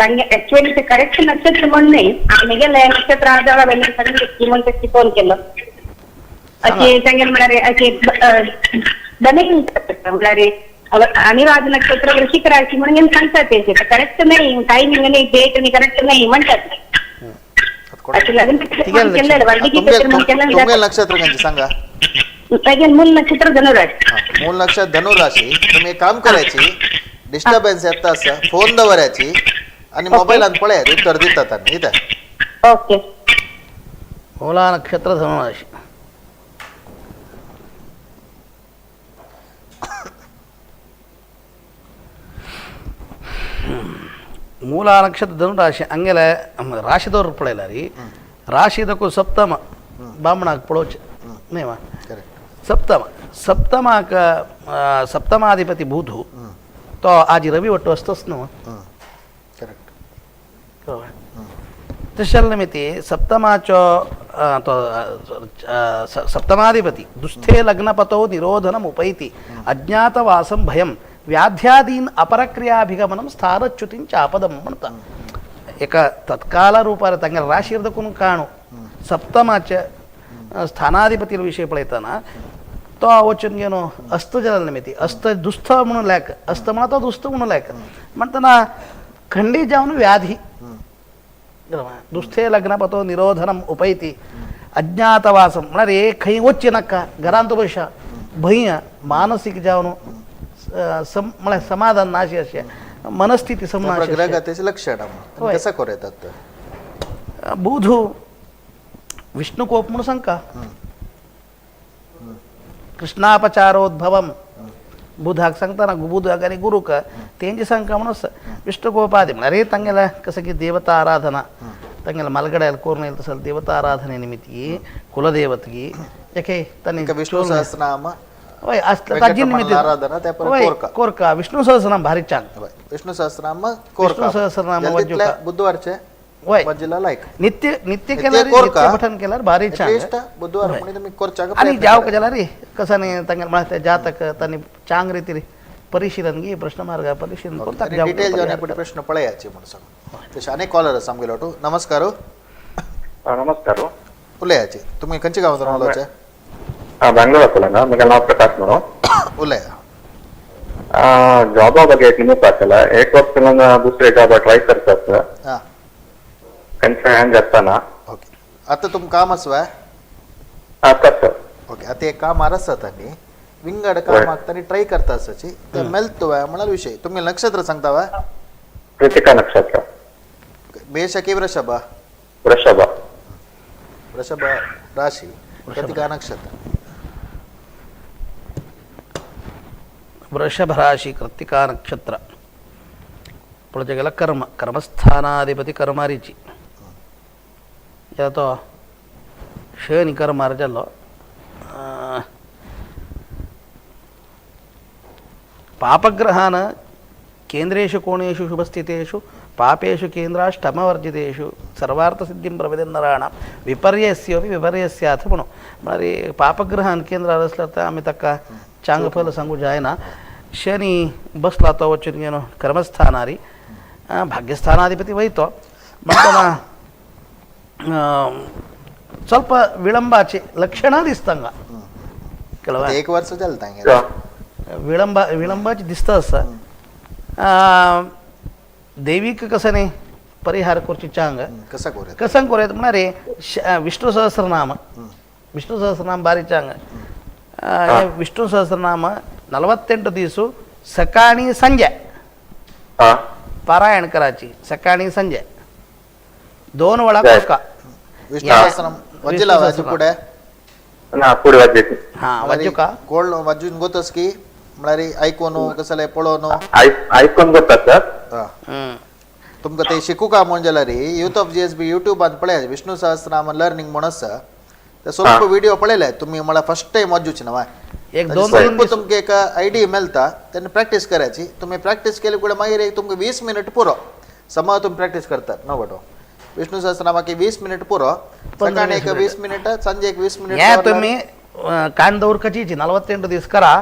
ऍक्च्युअली ते करेक्ट नक्षत्र म्हणून नाही, आम्ही गेले नक्षत्र आजारा म्हणून फोन केलं. अशी सांगेल म्हणारे अशी दनेक म्हणारे अनिराज नक्षत्र वृश्चिक राशी म्हणून सांगतात ते करेक्ट नाही, टायमिंग नाही, डेट नाही, करेक्ट नाही म्हणतात. नक्षत्र सांगा. मूल नक्षत्र धनुराशी. मूल नक्षत्र धनुराशी. तुम्ही एक काम करायची, डिस्टर्बन्स येता आसा फोन दवरायची आणि मोबायलान पळयात उत्तर दितात आमी. इथे ओके. मूला नक्षत्र धनुराशी. ಮೂಲ ನಕ್ಷತ್ರ ಧನುರಾಶಿ ಹಂಗೆಲ್ಲ ರಾಶಿದವ್ರು ಪಡೆಯಲ್ಲ ರೀ. ರಾಶಿದಕ್ಕೂ ಸಪ್ತಮ ಬ್ರಾಹ್ಮಣ ಪಡೋಚ ನೇವ ಸಪ್ತಮ ಸಪ್ತಮಾಕ ಸಪ್ತಮಾಧಿಪತಿ ಬುಧು तो आज रवी ಒಟ್ಟು असतोच न्हू. करेक्ट. तशें निमित्ती सप्तमाचो तो सप्तमाधिपती दुस्थे लग्नपतौ निरोधनम् उपैति अज्ञातवासं भयं व्याध्यादीन अपरक्रियाभिगमनं स्थानच्युतिं चापदं म्हणता. एका तत्काल रूपार तांगेले राशीर देखून काणू सप्तमाचे स्थानाधिपती विषय पळयतना तो वचून घेवन अस्त जाल्या निमित्ती अस्त दुस्थ म्हणून लेख अस्त म्हणा तो दुस्थ म्हणून लेख म्हणटना खंडीत जावन व्याधी दुस्थे लग्नपतो निरोधनम उपैति अज्ञातवासं म्हळ्यार एक खंय वचचें नाका घरांत बशा भंय मानसीक जावन म्हळ्यार समाधान नाशी अशें मनस्थिती समनाशी. ग्रहगतीचे लक्षण कसं करू येतात? बुधू विष्णुकोप म्हणून सांगका कृष्णापचारोद्भवम बुधाक सांगताना बुधाक आनी गुरुक तेंचे सांगका म्हणून विष्णुकोपादी म्हळ्यार रे तांगेले कसं की देवता आराधना तांगेले मलगड्याला कोरून येईल तसं देवता आराधने निमित्ती कुलदेवतगी एके तांणी विष्णु सहस्रनाम वय असलं ताजी निमित्त आराधना त्या वय कोरका विष्णु सहस्रनाम भारी चांग विष्णु सहस्रनाम कोरका विष्णु सहस्रनाम वज्जुका बुधवारचे वय वज्जिला लायक नित्य नित्य केल्यार नित्य पठन केल्यार भारी चांग बुधवार म्हणजे तुम्ही कोरचाक आनी जावक जाल्यार रे कसं न्ही तांगेले म्हळ्यार ते जातक तांणी चांग रितीर परिशीलन गी प्रश्न मार्ग परिशीलन करता डिटेल जावन पुढे प्रश्न पळयाचे म्हणून सांग. तशें अनेक कॉलर आसा आमगेलो टू. नमस्कार. नमस्कार. उलयाचे तुमी खंयच्या गांवांत उलोवचे? बेंगलोर आसला म्हगे नांव प्रकाश म्हणून. उलया. जॉबा ಬಗ್ಗೆ निमित्त आसला एक वर्ष दुसरे जॉब ट्राय करतात खंयच्या हँग जाताना. ओके आता तुम काम आसा? आसा सर. ओके आता एक काम आसता न्ही विंगड काम तांणी ट्राय करता आसाची ते मेळतो म्हळ्यार विषय. तुमी नक्षत्र सांगता वा? कृतिका नक्षत्र. मेष की वृषभ? वृषभ. वृषभ राशी कृतिका नक्षत्र. वृषभ राशी कृतिका नक्षत्र पुढे गेला कर्म कर्मस्थानाधिपती कर्मारीची तो शनी कर्मार जाल्लो पापग्रहान केंद्रेषु कोणेषु शुभस्थितेषु पापेषु केंद्राष्टमवर्जितेषु सर्वार्थसिद्धिं प्रविदन्नराणां विपर्यस्योपि विपर्यस्याथ म्हणून म्हळ्यार पापग्रहान केंद्रार आसल्यार तर आमी ताका चांग फल सांगू जायना. शनी बसला तो वचून घेवन कर्मस्थानारी भाग्यस्थानाधिपती वयतो म्हणटना ಸ್ವಲ್ಪ विळंबाचे लक्षणां दिसता हांगा. एक वर्ष चलता विळंब विळंबाचे दिसता आसा. देवीक कसं न्ही परिहार करची चांग कसं करूं कसं करूं म्हळ्यार रे विष्णु सहस्रनाम विष्णु सहस्रनाम भारी चांग विष्णु सहस्रनाम 48 दिवस सकाळी संजे पारायण करायची सकाळी संजे 2 वेळा कोरका. विष्णु सहस्रनाम वज्जिला वाजू पुढे ना पुढे वाजयची हां वाजूका कोण वाजून गोतस की म्हळ्यार आयकून कसले पळोवन आयकून गोता सर. तुमकां ते शिकूका म्हूण जाल्यार यूथ ऑफ GSB युट्यूबान पळय विष्णु सहस्रनाम लर्निंग म्हूण आसा ते ಸ್ವಲ್ಪ विडियो पळयले तुमी म्हळ्यार फर्स्ट टायम वाजूची ना एक दोन ಸ್ವಲ್ಪ तुमकां एक आयडिया मेळटा तेन्ना प्रॅक्टीस करायची. तुमी प्रॅक्टीस केली फुडें मागीर एक तुमकां 20 मिनट पुरो समज तुमी प्रॅक्टीस करतात न्हू बटो विष्णु सहस्रनामाक 20 मिनट पुरो सकाळी एक 20 मिनट संजे एक 20 मिनट. हे तुमी कान दवरकाची 48 दीस करा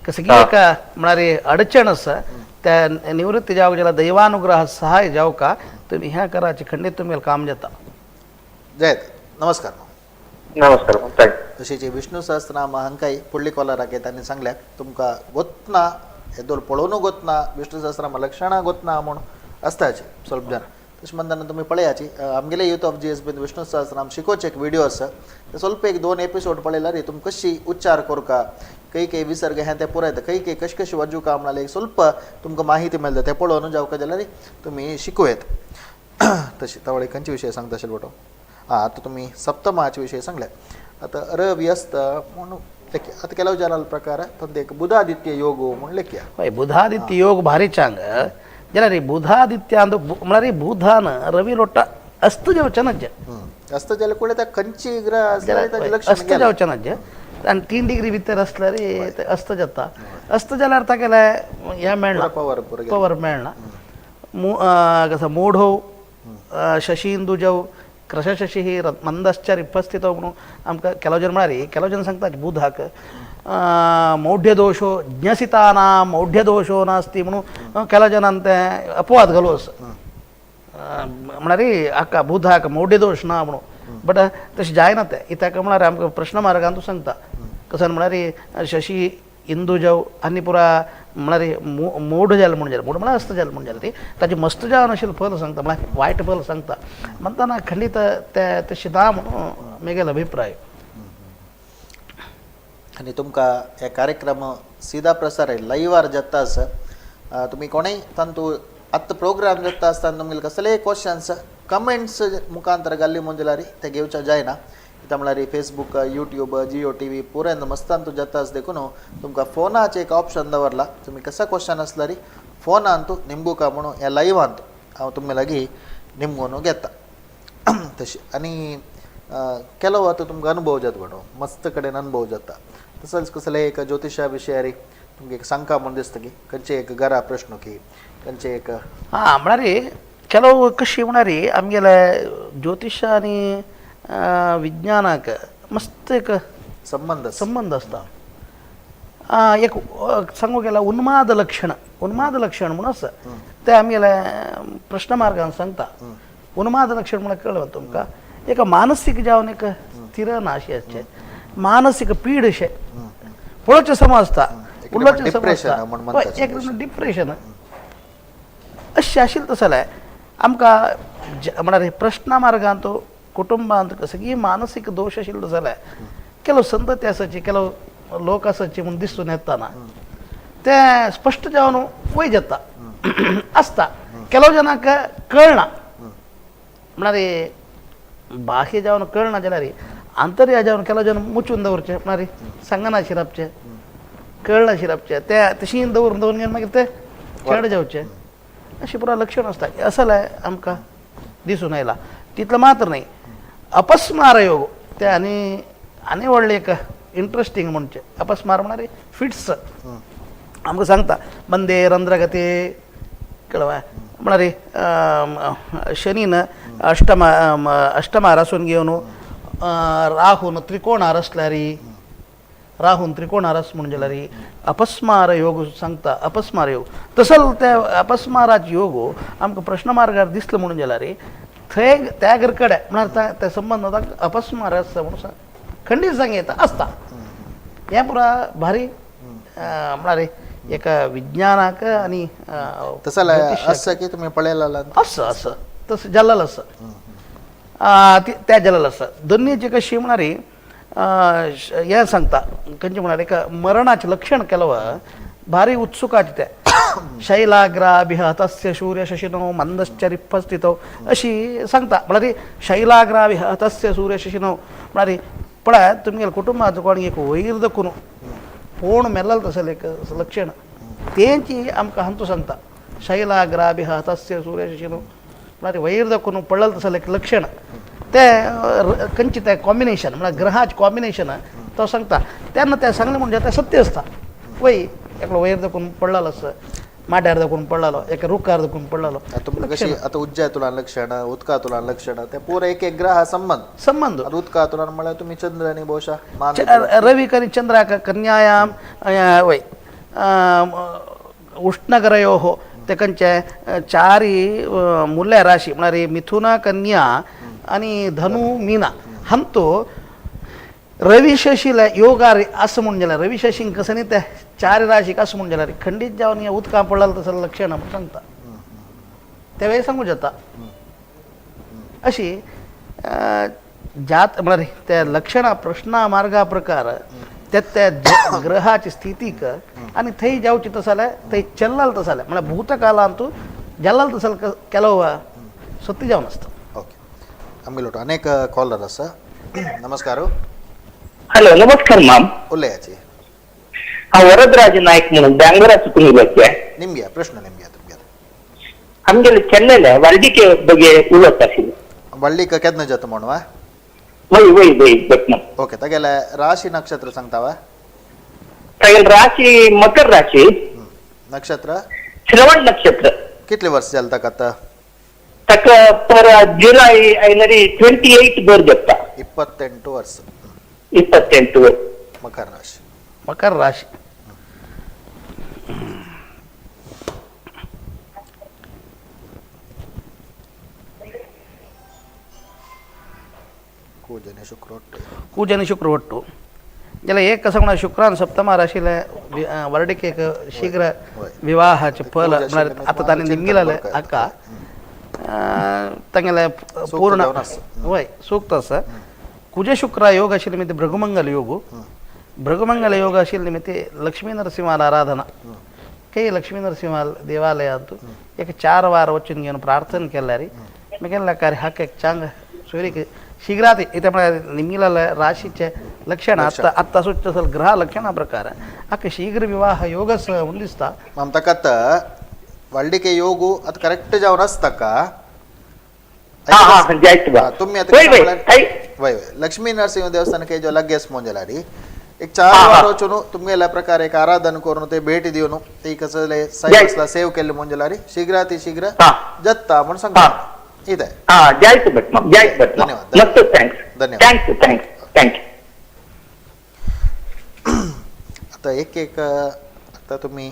कसं की एक म्हळ्यार अडचण आसा त्या निवृत्ती जावक जाल्यार दैवानुग्रह सहाय जावका तुमी ह्या कराची खंडीत तुमी काम जाता. जयत. नमस्कार. नमस्कार. Thank you. तशेंच विष्णु सहस्रनाम हांकांय फुडली कॉलराक तांणी सांगल्या तुमकां गोतना हेदोल पळोवनू गोतना विष्णु सहस्रनाम लक्षणां गोतना म्हूण आसताचे ಸ್ವಲ್ಪ जण तशें म्हणटना तुमी पळयाची आमगेले youth of GSB Vishnu Sahasranama शिकोवचे एक विडियो आसा ते ಸ್ವಲ್ಪ एक 2 एपिसोड पळयल्यार तुमकां कशी उच्चार करका काही काही विसर्ग हें ते पुराय काही काही कशी कशी वाजूका म्हळ्यार एक ಸ್ವಲ್ಪ तुमकां माहिती मेळटा ते पळोवन जावका जाल्यार तुमी शिकूं येत. तशें तवळे खंयचे विशय सांगता अशें बटो आतां तुमी सप्तमाचे विशय सांगले. आतां रवी अस्त म्हणून आतां ಕೆಲವು ಜನ ಪ್ರಕಾರ ತಂದೆ ಬುಧಾದಿತ್ಯ ಯೋಗ म्हणून लेखया. हय, बुधादित्य योग भारी चांग जाल्यार बुधादित्य अंದು म्हळ्यार बुधान रवी लोट्टा अस्त जावचें ना. अस्त जाल्यार कुठे त्या खंयची ग्रह अस्त जावचें ना आनी 3 डिग्री भितर आसल्यार ते अस्त जाता. अस्त जाल्यार तागेले हें मेळना, पवर मेळना. कसं मोढो शशींदु जाव क्रशशशी ही मंदश्च रिपस्थितो म्हणून आमकां ಕೆಲವು जन म्हळ्यार ಕೆಲವು जन सांगतात बुधाक मौढ्यदोषो ज्ञसिताना मौढ्यदोषो नास्ति म्हणून ಕೆಲವು जनान ते अपवाद घालू आसा म्हळ्यार हाका बुधाक मौढ्यदोष ना म्हणून. बट तशें जायना तें. कित्याक म्हळ्यार आमकां प्रश्न मार्गान तूं सांगता कसं म्हळ्यार शशी इंदू जाव आनी पुरा म्हळ्यार मोड जालें म्हूण जालें, मोड म्हळ्यार अस्त जालें म्हूण जालें ती ताजें मस्त जावन आशिल्लें फल सांगता म्हळ्यार वायट फल सांगता म्हणटाना खंडीत तें तशें ना म्हणून मेगेलो अभिप्राय. आनी तुमकां हे कार्यक्रम सीधा प्रसार लायव्हार जाता आसा. तुमी कोणूय तांतू आत्तां प्रोग्राम जाता आसतना तुमगेले कसलेय क्वेश्चन्स कमेंट्स मुखांतर घाल्ली म्हूण जाल्यार ते घेवच्या जायना. कित्याक म्हळ्यार Facebook, YouTube, Jio T V पुराय मस्तान तूं जाता आसा देखून तुमकां फोनाचें एक ऑप्शन दवरला. तुमी कसा क्वेश्चन आसल्यार फोनान तूं निमगुका म्हणून ह्या लायव्हांत हांव तुमे लागीं निमगून घेता तशें. आनी ಕೆಲವು आतां तुमकां अनुभव जाता म्हणून मस्त कडेन अनुभव जाता. तसोच कसले एक ज्योतिशा विशयारी तुमकां एक सांगका म्हूण दिसता की खंयचे एक घरा प्रश्न की खंयचे एक हां म्हळ्यार ಕೆಲವು कशी म्हळ्यार आमगेले ज्योतिश आनी विज्ञानाक मस्त एक संबंध संबंध आसता. एक सांगू गेल्यार उन्माद लक्षण, उन्माद लक्षण म्हणून आसा तें आमगेले प्रश्न मार्गान सांगता. उन्माद लक्षण म्हळ्यार कळ्ळें तुमकां एक मानसीक जावन एक स्थिर ना अशें आसचें, मानसीक पीड अशें पळोवचें समजता, उलोवचें समजता, एक डिप्रेशन अशें आशिल्लें तशें जाल्यार आमकां म्हळ्यार प्रश्न मार्गांत कुटुंबांत सगळी मानसीक दोश आशिल्लो जाल्यार ಕೆಲವು संतती आसाची ಕೆಲವು लोक आसाची म्हूण दिसून येताना ते स्पश्ट जावन वय जाता आसता. ಕೆಲವು जनांक कळना म्हळ्यार बाह्य जावन कळना जाल्यार आंतर्य जावन ಕೆಲವು जन मुचून दवरचे म्हळ्यार सांगना शिरापचे कळना शिरापचे ते तशी दवरून दवरून मागीर ते चड जावचे अशें पुरा लक्षण आसता. अशें जाल्यार आमकां दिसून आयला. तितलें मात्र न्हय अपस्मार योग ते आनी आनी व्हडलें एक इंट्रस्टींग म्हणचें अपस्मार म्हळ्यार फिट्स आमकां सांगता मंदे रंध्रगते कळ्ळें म्हळ्यार शनीन अष्टमा अष्टमार आसून घेवन राहून त्रिकोणार आसल्यार राहून त्रिकोणार आस म्हूण जाल्यार अपस्मार योग सांगता. अपस्मार योग तसो ते अपस्माराचे योग आमकां प्रश्न मार्गार दिसलो म्हणून जाल्यार थंय त्या कडेन म्हळ्यार त्या संबंद अपस्मार आसता म्हणून खंडीत सांग येता आसता. हें पुरा भारी म्हळ्यार एका विज्ञानाक आनी तसो आसा की तुमी पळयला आसा आसा तशें जाल्लें आसा त्या जाल्लें आसा. दोन्हीची कशी म्हळ्यार हें सांगता खंयचें म्हळ्यार एक मरणाचें लक्षण केलें भारी उत्सुकाचें तें शैलाग्राभिहतस्य सूर्यशशिनो मंदश्च रिपस्थितौ अशी सांगता. म्हळ्यार शैलाग्राभिहतस्य सूर्यशशिनो म्हळ्यार पळय तुमगेल्या कुटुंबाचो कोण एक वयर दखून कोण मेल्लो तसलें एक लक्षण तेंची आमकां हांतू सांगता. शैलाग्राभिहतस्य सूर्यशशिनो म्हळ्यार वयर दखून पडलें तसलें एक लक्षण तें खंयचें तें कॉम्बिनेशन म्हळ्यार ग्रहाचें कॉम्बिनेशन तो सांगता. तेन्ना तें सांगलें म्हणजे तें सत्य आसता. वय एकलो वयर दखून पडलेलो आसा, माड्यार दखून पडलेलो, एका रुखार दखून पडलेलो. तुमकां कशी आतां उज्जातुलान लक्षण उदकातुलान लक्षण ते पुरा एक एक ग्रह संबंध संबंध. उदकातुलान म्हळ्यार तुमी चंद्र आनी बहुशा रवीक आनी चंद्राक कन्यायाम वय उष्णग्रयोः ते खंयचे चारी मुल्या राशी म्हळ्यार मिथुना कन्या आनी धनु मीना हांतू रवी शशीला योगार आसा म्हूण जाल्यार रवी शशींक कसं न्ही ते चार राशीक आसा म्हूण जाल्यार खंडीत जावन हें उदकां पडलें तसलें लक्षण म्हूण सांगता ते वेळी सांगू जाता. अशी जात म्हळ्यार त्या लक्षणां प्रश्ना मार्गा प्रकार त्या त्या ग्रहाची स्थितीक आनी थंय जावची तशें जाल्यार थंय चल्लाल तशें जाल्यार म्हळ्यार भूतकालांतू जाल्लाल तसो केलो सत्य जावन आसता. ओके, आमगेलो अनेक कॉलर आसा. नमस्कार. हॅलो नमस्कार माम. उलयाची. हांव वरदराज नायक म्हणून बँगलोराचो उलयते. निमगे प्रश्न निमगे तुमगे. आमगेले चेन्नयले व्हडलिके ಬಗ್ಗೆ उलयत आशिल्ले. व्हडलीक केन्ना जाता म्हणून? वय वय वय बट. ओके, तागेले राशी नक्षत्र सांगता वा? तागेले राशी मकर राशी. नक्षत्र श्रवण नक्षत्र. कितले वर्ष जाले ताका आतां? ताका पर जुलै ಐನರಿ 28 बर जाता. 28 वर्ष. 28 वर्ष. मकर राशी. मकर राशी. ಕೂಜನಿ ಶುಕ್ರ ಒಟ್ಟು ಜಲ ಏಕ ಸಗುಣ ಶುಕ್ರಾನ್ ಸಪ್ತಮ ರಾಶಿಲೆ ವರ್ಡಿಕೆ ಶೀಘ್ರ ವಿವಾಹ ಫಲ आता ताणें निमगिलें हाका तांगेले पूर्ण वय सूक्त आसा. कुज शुक्र योग आशिल्ले निमित्त भृगुमंगल योग. भृगुमंगल योग आशिल्ले निमित्त लक्ष्मी नरसिंहाल आराधना ಕೈ ಲಕ್ಷ್ಮೀ ನರಸಿಂಹ ದೇವಾಲಯ ಅಂತೂ ಏಕ 4 ವಾರ वचून घेवन प्रार्थना केल्यार मागीर कार्य हाका चांग सूर्य शीघ्रात इथे निमगिलेले राशीचे लक्षण आत्ता आत्ता सुच्च ग्रह लक्षणा प्रकार हाका शीघ्र विवाह योग दिसता. माम ताका व्हडलिके योग आतां करेक्ट जावन आसता का? तुम्ही वय वय लक्ष्मी नरसिंह देवस्थान जो लग्गेस मोंजलारी एक 4 वार वचून तुमगेल्या प्रकार एक आराधन करून ते भेटी दिवन ते कसले साईला सेव केल्ले मोंजलारी शीघ्राती शीघ्र जत्ता म्हण सांगता. इथे जायत भट माम, जायत भट. धन्यवाद. मस्त thanks. धन्यवाद. Thank you thank you thank you. आता एक एक आता तुम्ही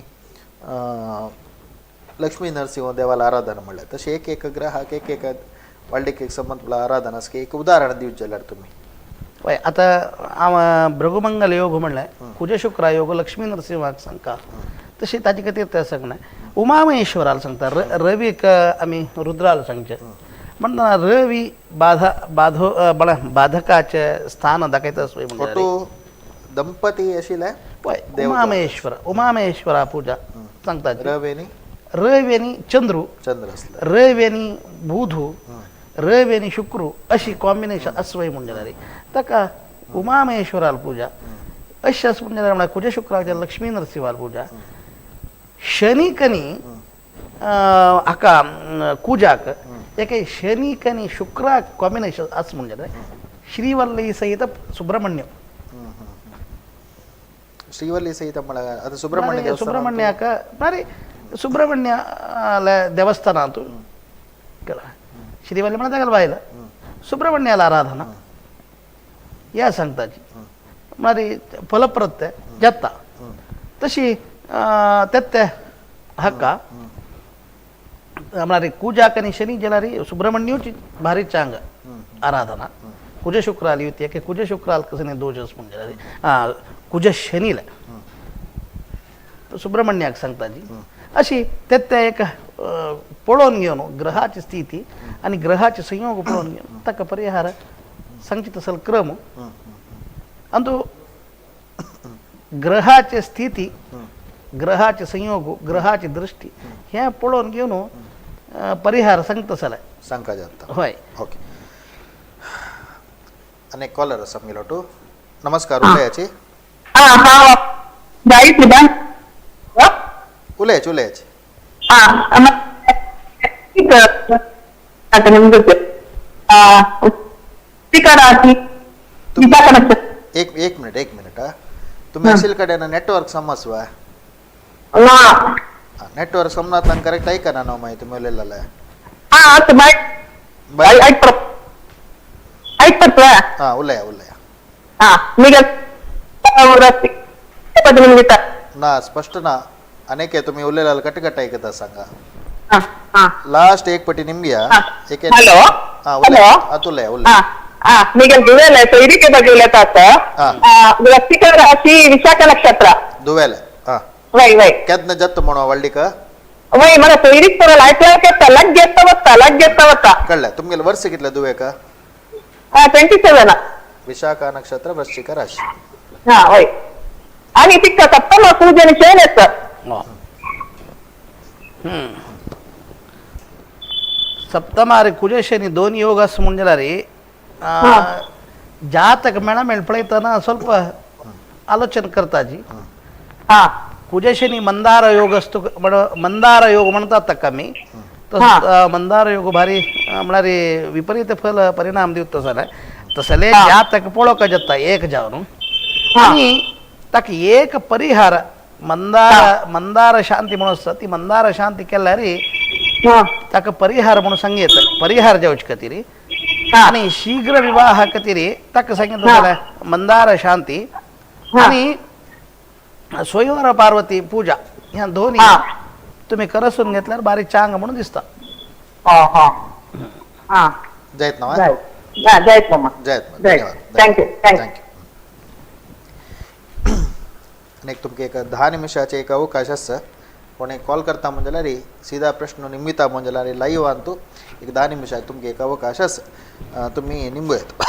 लक्ष्मी नरसिंह देवाला आराधना म्हणलें तशें एक एक ग्रहाक एक एक व्हडलीक एक संबंद आराधना आसा एक उदाहरण दिवचें जाल्यार तुम्ही. वय आतां हांव भृगुमंगल योग म्हणलें कुज शुक्र योग लक्ष्मी नरसिंहाक सांगता तशें ताजे खातीर तें सांगलें. उमामहेश्वराक सांगता रवीक आमी रुद्राक सांगचें म्हणटा रवी बाधा बाधो बाधकाचें स्थान दाखयता सोय म्हणटा दंपती आशिल्ले पळय उमामहेश्वर उमामहेश्वरा पूजा सांगता. रवी आनी रवी आनी चंद्रू चंद्र आसले रवी आनी बुधू रवी आनी शुक्रू अशी कॉम्बिनेशन आसवय म्हणटा ताका उमामहेश्वराल पूजा अशें आसा म्हणजे म्हळ्यार कुज शुक्राक लक्ष्मी नरसिंहाल पूजा शनीक आनी हाका कुजाक एके शनीक आनी शुक्राक कॉम्बिनेशन आसा म्हणजे श्रीवल्ली सहित सुब्रमण्य. श्रीवल्ली सहित म्हळ्यार आतां सुब्रमण्य सुब्रमण्याक बारी सुब्रमण्य देवस्थानांत केला श्रीवल्ली म्हणा ताका बायल सुब्रमण्याला आराधना या सांगताची म्हळ्यार फलप्रत्यय जाता तशी तेत्ते हाका म्हळ्यार कुजाक आनी शनी जाल्यार सुब्रमण्यूची भारी चांग आराधना कुज शुक्राल युती की कुज शुक्राल कसं दोष म्हणजे कुज शनीला सुब्रमण्याक सांगताची अशी तेत्ते एक पळोवन घेवन ग्रहाची स्थिती आनी ग्रहाचे संयोग पळोवन घेवन ताका परिहार सांगचे तसो क्रम आनी तो ग्रहाचे स्थिती ग्रहाचे संयोग ग्रहाची दृष्टी हें पळोवन घेवन परिहार सांगता जाल्यार सांगता जाता. हय. ओके आनी एक कॉलर आसा आमगेलो टू. नमस्कार. उलयाची. उलयाची उलयाची. एक एक मिनिट एक मिनिट. तुम्ही असेल कडेन नेटवर्क समजवा नेटवर्क समनातल्यान करेक्ट ऐकना न्हू मागीर तुमी उलयलें. हां उलया उलया. ना स्पष्ट ना अनेक तुम्ही उलयलें कट कट ऐकता सांगा. लास्ट एक पटी निमगिया. Hello hello. उलया उलया. मीगेल दुवेले सोयरीके ಬಗ್ಗೆ उलयतात. वृश्चिक राशी विशाख नक्षत्र. दुवेले. वय वय केन्ना जाता म्हणून व्हडलीक? वय मला सोयरीक पळोवन आयकल्यार येता लग्ग येता वता लग्ग येता वता. कळ्ळें. तुमगेलें वर्स कितलें दुवेक? 27. विशाखा नक्षत्र वृश्चिक राशी. हां वय. आनी तिका सप्तम पूजन शेन येता. सप्तमार कुज शनी दोन योग आसा म्हूण जाल्यार जातक मेळा मेळ पळयतना ಸ್ವಲ್ಪ आलोचन करताची. कुज शनी मंदार योग असतो, मंदार योग म्हणतात ताका आमी. तसो मंदार योग भारी म्हळ्यार विपरीत फल परिणाम दिवता जाल्यार तसले जातक पळोवंक जाता एक जावन आनी ताका एक परिहार मंदार मंदार शांती म्हणून आसता ती मंदार शांती केल्यार ताका परिहार म्हणून सांगयत परिहार जावचे खातीर आनी शीघ्र विवाह खातीर ताका सांगितलं जाल्यार मंदार शांती आनी स्वयंवर पार्वती पूजा ह्या दोन्ही तुम्ही करसून घेतल्यार बारीक चांग म्हणून दिसता. जायत ना? जायत मामा, जायत. धन्यवाद, thank you thank you. आनी एक तुमकां एक 10 निमिषाचे एक अवकाश आसा. कोणी कॉल करता म्हण जाल्यार सीधा प्रश्न निमिता म्हण जाल्यार लायव्ह आन तूं एक 10 निमिषाक तुमकां एक अवकाश आसा, तुमी निमूं येता.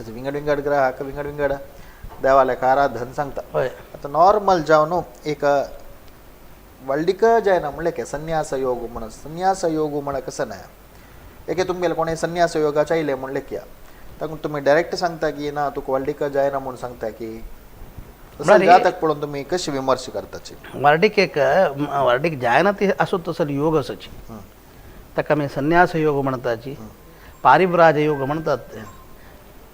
विंगड विंगड ग्रहाक विंगड विंगड देवाल्याक आराधन सांगता. आतां नॉर्मल जावन न्हू एक व्हडलीक जायना म्हणलें संन्यास योग म्हण, संन्यास योग म्हळ्यार कसं ना एके तुमगेले कोणी संन्यास योगाचे आयले म्हणलें किया ताका तुमी डायरेक्ट सांगता की ना तुका व्हडलीक जायना म्हूण सांगता की जातक पळोवन तुमी कशी विमर्श करताची? व्हडलीक एक व्हडलीक जायना ती आसूं तसो योग आसाची ताका आमी संन्यास योग म्हणटाची, पारिव्राज योग म्हणटात. ते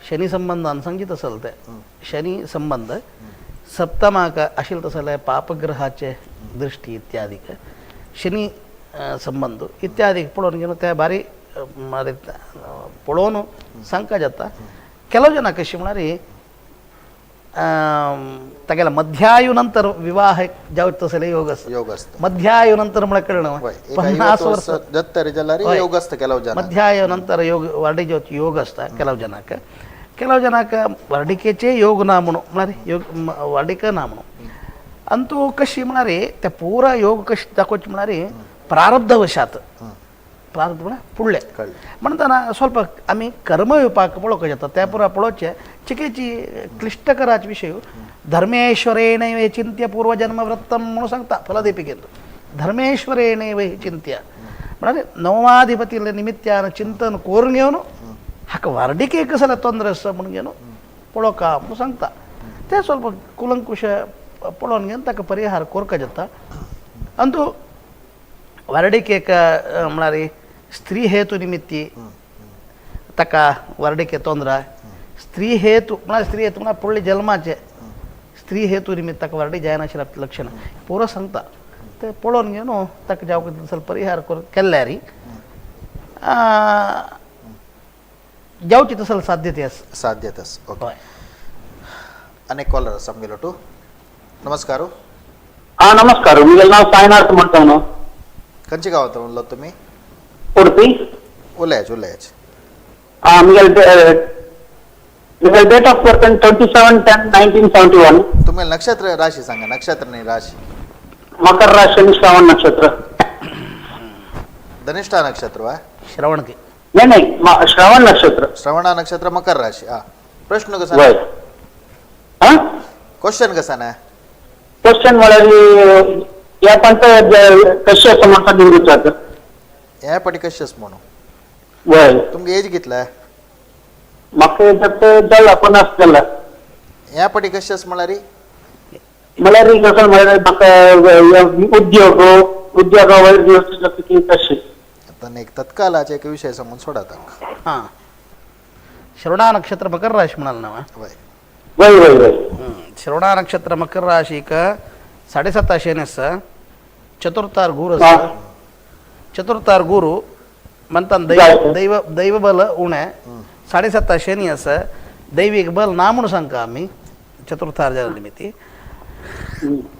शनी संबंधान सांगीत आसल ते शनी संबंध सप्तमाक आशिल्ले तसले पापग्रहाचे दृष्टी इत्यादी शनी संबंध इत्यादी पळोवन घेवन ते बारी पळोवन सांगका जाता. ಕೆಲವು ಜನ कशी म्हळ्यार तागेल्या मध्यायु नंतर विवाह जावचे तसले योग आसता. योग आसता मध्यायु नंतर म्हळ्यार कळना 50 वर्स योग आसता ಕೆಲವು ಜನ. मध्यायु नंतर योग वाडी जावचे योग आसता ಕೆಲವು जनाक. ಕೆಲವು जनाक वार्डिकेचे योग ना म्हणून म्हळ्यार योग वार्डिक ना म्हणून आनी तूं कशी म्हळ्यार ते पुरा योग कशी दाखोवचे म्हळ्यार प्रारब्धवशात प्रारब्ध म्हळ्यार फुडलें म्हणटना ಸ್ವಲ್ಪ आमी कर्मविपाक पळोवंक जाता त्या पुरा पळोवचें चिकेची क्लिश्टकराचे विशय. धर्मेश्वरेणैव चिंत्य पूर्वजन्मवृत्तं म्हणून सांगता फलदीपिकेंत. धर्मेश्वरेणैव चिंत्य म्हळ्यार नवमाधिपती निमित्यान चिंतन करून घेवन हाका वार्डिके कसले ತೊಂದರೆ आसा म्हणून घेवन पळोवका म्हणून सांगता. ते ಸ್ವಲ್ಪ कुलंकुश पळोवन घेवन ताका परिहार करपाक जाता. आनी तूं वार्डिकेक म्हळ्यार स्त्री हेतू निमित्ती ताका वार्डिके ತೊಂದರೆ स्त्री हेतू म्हळ्यार स्त्री हेतू म्हळ्यार फुडले जल्माचे स्त्री हेतू निमित्त ताका वार्डी जायनाशिल्ल्या लक्षणां पुरो सांगता. ते पळोवन घेवन ताका जावंक तसो परिहार केल्यार जावची तसो साध्यते आसा. साध्यते आसा. ओके, आनी कॉलर आसा आमगेलो टू. नमस्कार. हा नमस्कार, म्हगेलें नांव साईनाथ म्हणटा न्हू. खंयच्या गांवांत उरलो तुमी? उडपी. उलयाच उलयाच. म्हगेलें डेट ऑफ बर्थ 27/10/1971. तुमगेलें नक्षत्र राशी सांगा. नक्षत्र न्ही राशी. मकर राशी आनी श्रवण नक्षत्र. धनिष्ठा नक्षत्र वा श्रवण की नाही नाही श्रवण नक्षत्र. श्रवणा नक्षत्र मकर राशी. हा प्रश्न कसा ना? क्वेश्चन कसा ना? क्वेश्चन म्हळ्यार ह्या पंत कशें आसा म्हाका विचारता. ह्या पाटी कशें आसा म्हणून वय तुमगे एज कितले? म्हाका जाला 50 जाला. ह्या पाटी कशें आसा म्हळ्यार म्हळ्यार कसं म्हळ्यार म्हाका उद्योग उद्योगा वयर दिवस कशें आतां एक तत्कालाचे एक विशय सांगून सोडा तांकां. हां, श्रवणा नक्षत्र मकर राशी म्हणाल ना? वय वय वय वय. श्रवणा नक्षत्र मकर राशीक 7.5 शनी आसा, चतुर्थार गुरु आसा. चतुर्थार गुरु म्हणटात दैव दैव दैवबल उणें. 7.5 शनी आसा, दैवीक बल ना म्हणून सांगता आमी चतुर्थार जाल्या निमित्ती.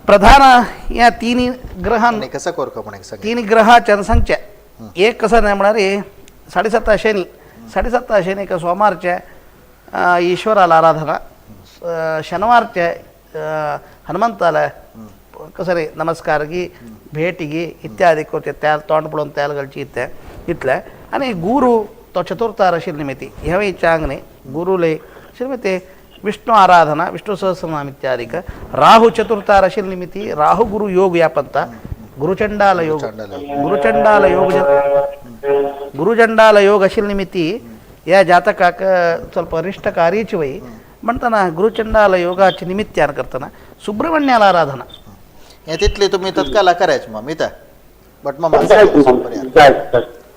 प्रधान ह्या तिनी ग्रहान कसं करका म्हण सांग. तिनी ग्रहाच्यान सांगचें एक कसं नाही म्हळ्यार 7.5 शनी. 7.5 शनी सोमारचे ईश्वराला आराधना, शनिवारचे हनुमंताला कसं रे नमस्कार गी भेटी इत्यादी करचे त्या तोंड पळोवन तेल घालची इतलें इतलें. आनी गुरू तो चतुर्थार आशिल्ले निमित्ती हेंवूय चांग न्ही गुरुले निमित्ती विष्णु आराधना विष्णु सहस्रनाम इत्यादिक. राहु चतुर्थार आशिल्ले निमित्ती राहु गुरु योग या पंता गुरुचंडाल योग गुरुचंडाल योग गुरुचंडाल योग आशिल्ले निमित्ती ह्या जातकाक ಸ್ವಲ್ಪ अरिश्टकारीची वय म्हणताना गुरुचंडाल योगाचे निमित्त्यान करताना सुब्रमण्याला आराधना हे तितली तुम्ही तत्काला करायची मग मी तर बट मग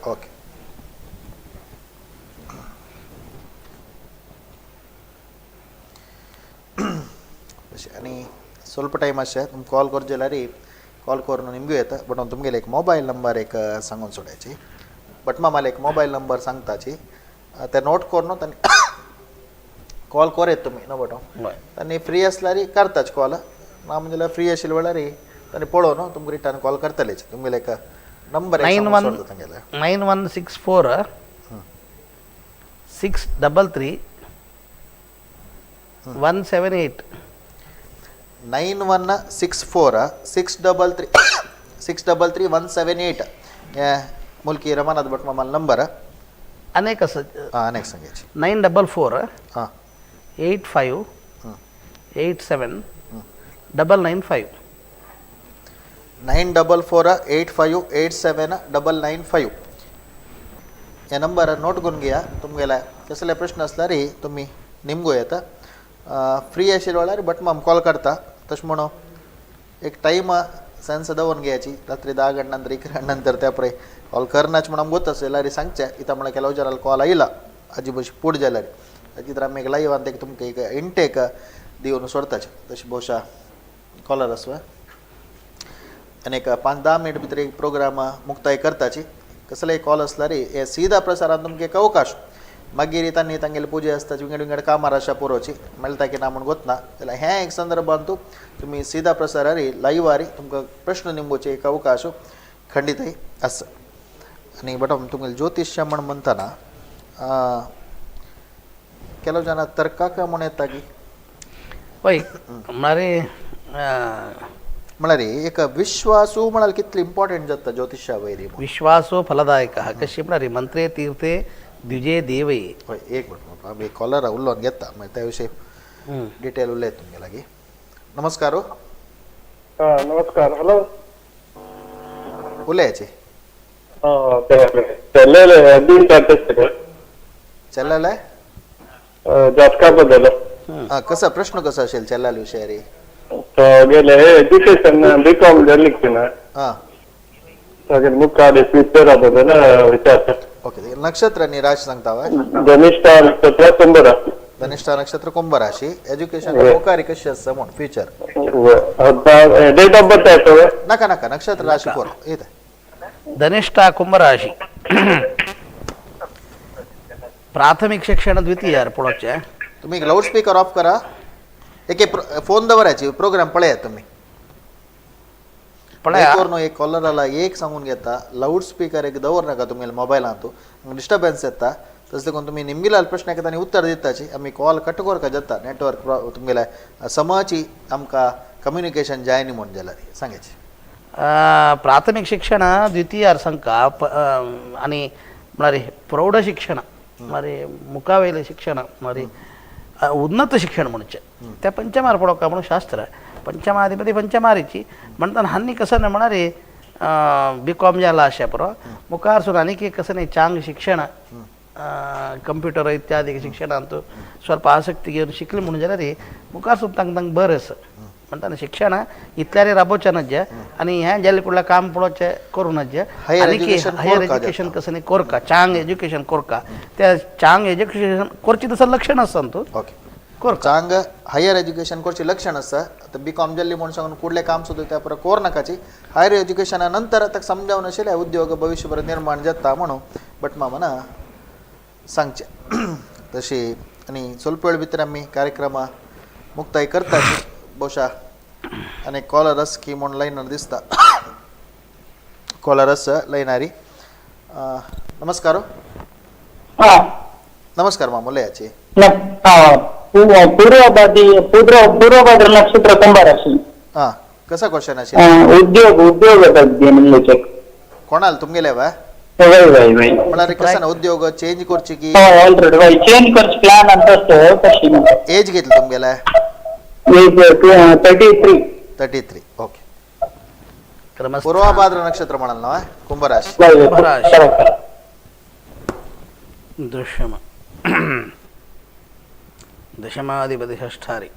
ओके. आणि ಸ್ವಲ್ಪ टायम आशे तुम कॉल करचे जाल्यार कॉल करून निमगू येता बट हांव तुमगेले एक मोबायल नंबर एक सांगून सोडायची बट मामाले एक मोबायल नंबर सांगताची ते नोट करून तांणी कॉल कोर येत तुमी न्हू बट तांणी फ्री आसल्यार करताच कॉल ना म्हणजे फ्री आशिल्ले वेळार तांणी पळोवन तुमकां रिटर्न कॉल करतलेच. तुमगेले एक नंबर 91 9164 633 178 9164 633 633 178 मुलकी रमानाथ भट मामाल नंबर अनेक अनेक सांगायची 944 हां 85 87 995 944 85 87 995 हे नंबर नोट करून घेया. तुमगेले कसले प्रश्न आसल्यार तुमी निमगो येता फ्री आशिल्ले वेळार बट माम कॉल करता. तशें म्हणून एक टायम सेन्स दवरून घेयाची रात्री 10 गंटा नंतर 11 नंतर त्या पळय कॉल करनाच म्हण आमकां गोत जाल्यार सांगचें इतां म्हळ्यार केलो जाल्यार कॉल आयला आजी बशी पूड जाल्यार ताची तर आमी एक लायव्हान एक तुमकां एक इंटेक दिवन सोडताचे. तशें भोवशा कॉलर आसू आनी एक 5-10 मिनट भितर एक प्रोग्राम मुक्ताय करताची. कसलेय कॉल आसल्यार हे सीधा प्रसारान तुमकां एक अवकाश मागीर तांणी तांगेली पुजा आसता विंगड विंगड कामार आशा पुरोवची मेळटा की ना म्हूण गोतना जाल्यार हें एक संदर्भान तुमी सीधा प्रसारार लायव्हार तुमकां प्रश्न निमगोवचे एक अवकाश खंडीतय आसा. आनी बट तुमगेलें ज्योतिश्य म्हण म्हणटना ಕೆಲವು ಜನ ತರ್ಕಾಕ म्हूण येता की हय म्हळ्यार म्हळ्यार एक विश्वासू म्हळ्यार कितले इम्पॉर्टंट जाता ज्योतिशा वयर. विश्वासो फलदायक कशी म्हळ्यार मंत्रे तीर्थे द्विजे देवये. हय एक मिनट आमी कॉलर उलोवन घेता मागीर त्या विशयी डिटेल उलयत तुमगे लागीं. नमस्कार. नमस्कार. हॅलो उलयाची चल्लाले जातका बद्दल कसा प्रश्न कसा असेल चल्लाल विषय रे? गेले एज्युकेशन बीकॉम जल्लिक हां मुखार फ्युचरा बद्दल विचार. ओके नक्षत्र आणि राशी सांगता हय? धनिष्ठा नक्षत्र कुंभ राशी. धनिष्ठा नक्षत्र कुंभ राशी. एज्युकेशन मुखार कशी आसा म्हूण फ्युचर. डेट ऑफ बर्थ आसा नाका नाका नक्षत्र राशी पोर येता. धनिष्ठा कुंभ राशी प्राथमिक शिक्षण द्वितीय पळोवचें. तुम्ही लाऊड स्पीकर ऑफ करा. एके फोन दवरायची प्रोग्राम पळयात तुम्ही पळया. करून एक कॉलराला एक सांगून घेता लाऊड स्पीकर एक दवर नाका तुमगेले मोबायलांतू डिस्टर्बन्स येता. तशें देखून तुमी निमगिलाल प्रश्न येता आनी उत्तर दिताची आमी कॉल कट करका जाता नेटवर्क तुमगेले समाची आमकां कम्युनिकेशन जायनी म्हूण जाल्यार सांगायची. प्राथमिक शिक्षण द्वितीय सांगका आनी म्हळ्यार प्रौढ शिक्षण म्हळ्यार मुखावयलें शिक्षण म्हळ्यार उन्नत शिक्षण म्हणचें त्या पंचमार पळोवका म्हणून शास्त्र पंचमाधिपती पंचमारीची म्हणटाना हांनी कसं ना म्हळ्यार बी कॉम जाला अशें पुरो मुखार सून आनीक एक कसं न्ही चांग शिक्षण कंप्युटर इत्यादी शिक्षणांत ಸ್ವಲ್ಪ आसक्ती घेवन शिकले म्हणून जाल्यार मुखार सून तांकां तांकां बरें आसा. म्हणटाना शिक्षण इतल्यार राबोवचें नज्जे आनी हें जालें कुडलें काम पळोवचें करूं नज्जे आनी हायर एज्युकेशन कसं न्ही कोरका चांग एज्युकेशन कोरका त्या चांग एज्युकेशन करची तसं लक्षण आसा तूं ओके चांग हायर एज्युकेशन करची लक्षण आसा. आतां बी कॉम जाल्ली म्हूण सांगून कुडलें काम सुद्दां त्या परत कोर नाकाची हायर एज्युकेशना नंतर ताका समजावन आशिल्लें उद्योग भविश्यभर निर्माण जाता म्हणून बट मामा सांगचें. तशी आनी ಸ್ವಲ್ಪ वेळ भितर आमी कार्यक्रमा मुक्ताय करताची ಬಹುಶಃ आनी कॉलर आस की म्हूण लायनार दिसता. कॉलर आस लायनारी. नमस्कार. नमस्कार माम उलयाची. पूर्वभाद्र नक्षत्र कुंभ राशी. हां कसा क्वेश्चन आशिल्लो? उद्योग उद्योग ಬಗ್ಗೆ ನಿಮ್ಗೆ कोणाल तुमगेले वा वय वय वय म्हळ्यार कसं ना उद्योग चेंज करची की ऑलरेडी वय चेंज करची प्लॅन ಅಂತ कशी एज कितली तुमगेले? 33. 33 ओके. पूर्वभाद्र नक्षत्र म्हणाल ना कुंभराशी. कुंभराशी. दशम दशमाधिपति षष्ठारी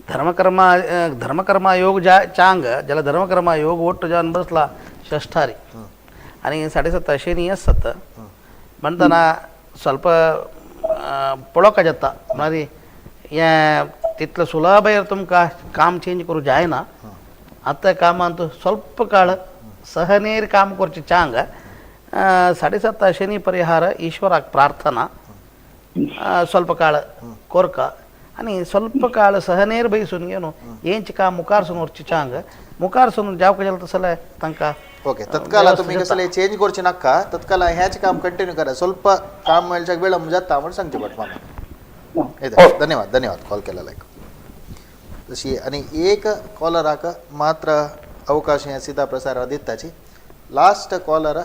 धर्मकर्म धर्मकर्म योग जा चांग ज्याला धर्मकर्म योग ಒಟ್ಟು जाऊन बसला षष्ठारी आणि साडेसात शनी आसत म्हणताना ಸ್ವಲ್ಪ पळोवंक जाता म्हळ्यार हें तितलें सुलभ तुमकां काम चेंज करूं जायना. आतां कामांत ಸ್ವಲ್ಪ काळ सहनेर काम करचें चांग साडेसात शनी परिहार ईश्वराक प्रार्थना ಸ್ವಲ್ಪ ಕಾಳ ಕೊರ್ಕ आणि ಸ್ವಲ್ಪ ಕಾಳ सहनेर ಬಯसून घेवन हेंच काम मुखार सून व्हरचें चांग मुखार सून जावंक जाता तसलें तांकां. ओके, तत्काल तुम्ही कसले चेंज करचे नाका, तत्काल ह्याच काम कंटिन्यू करा. ಸ್ವಲ್ಪ काम मेळच्याक वेळ जाता म्हण सांगचे भट मामा. धन्यवाद धन्यवाद कॉल केला लायक. तशी आणि एक कॉलराक मात्र अवकाश हे सीधा प्रसार दिताची. लास्ट कॉलर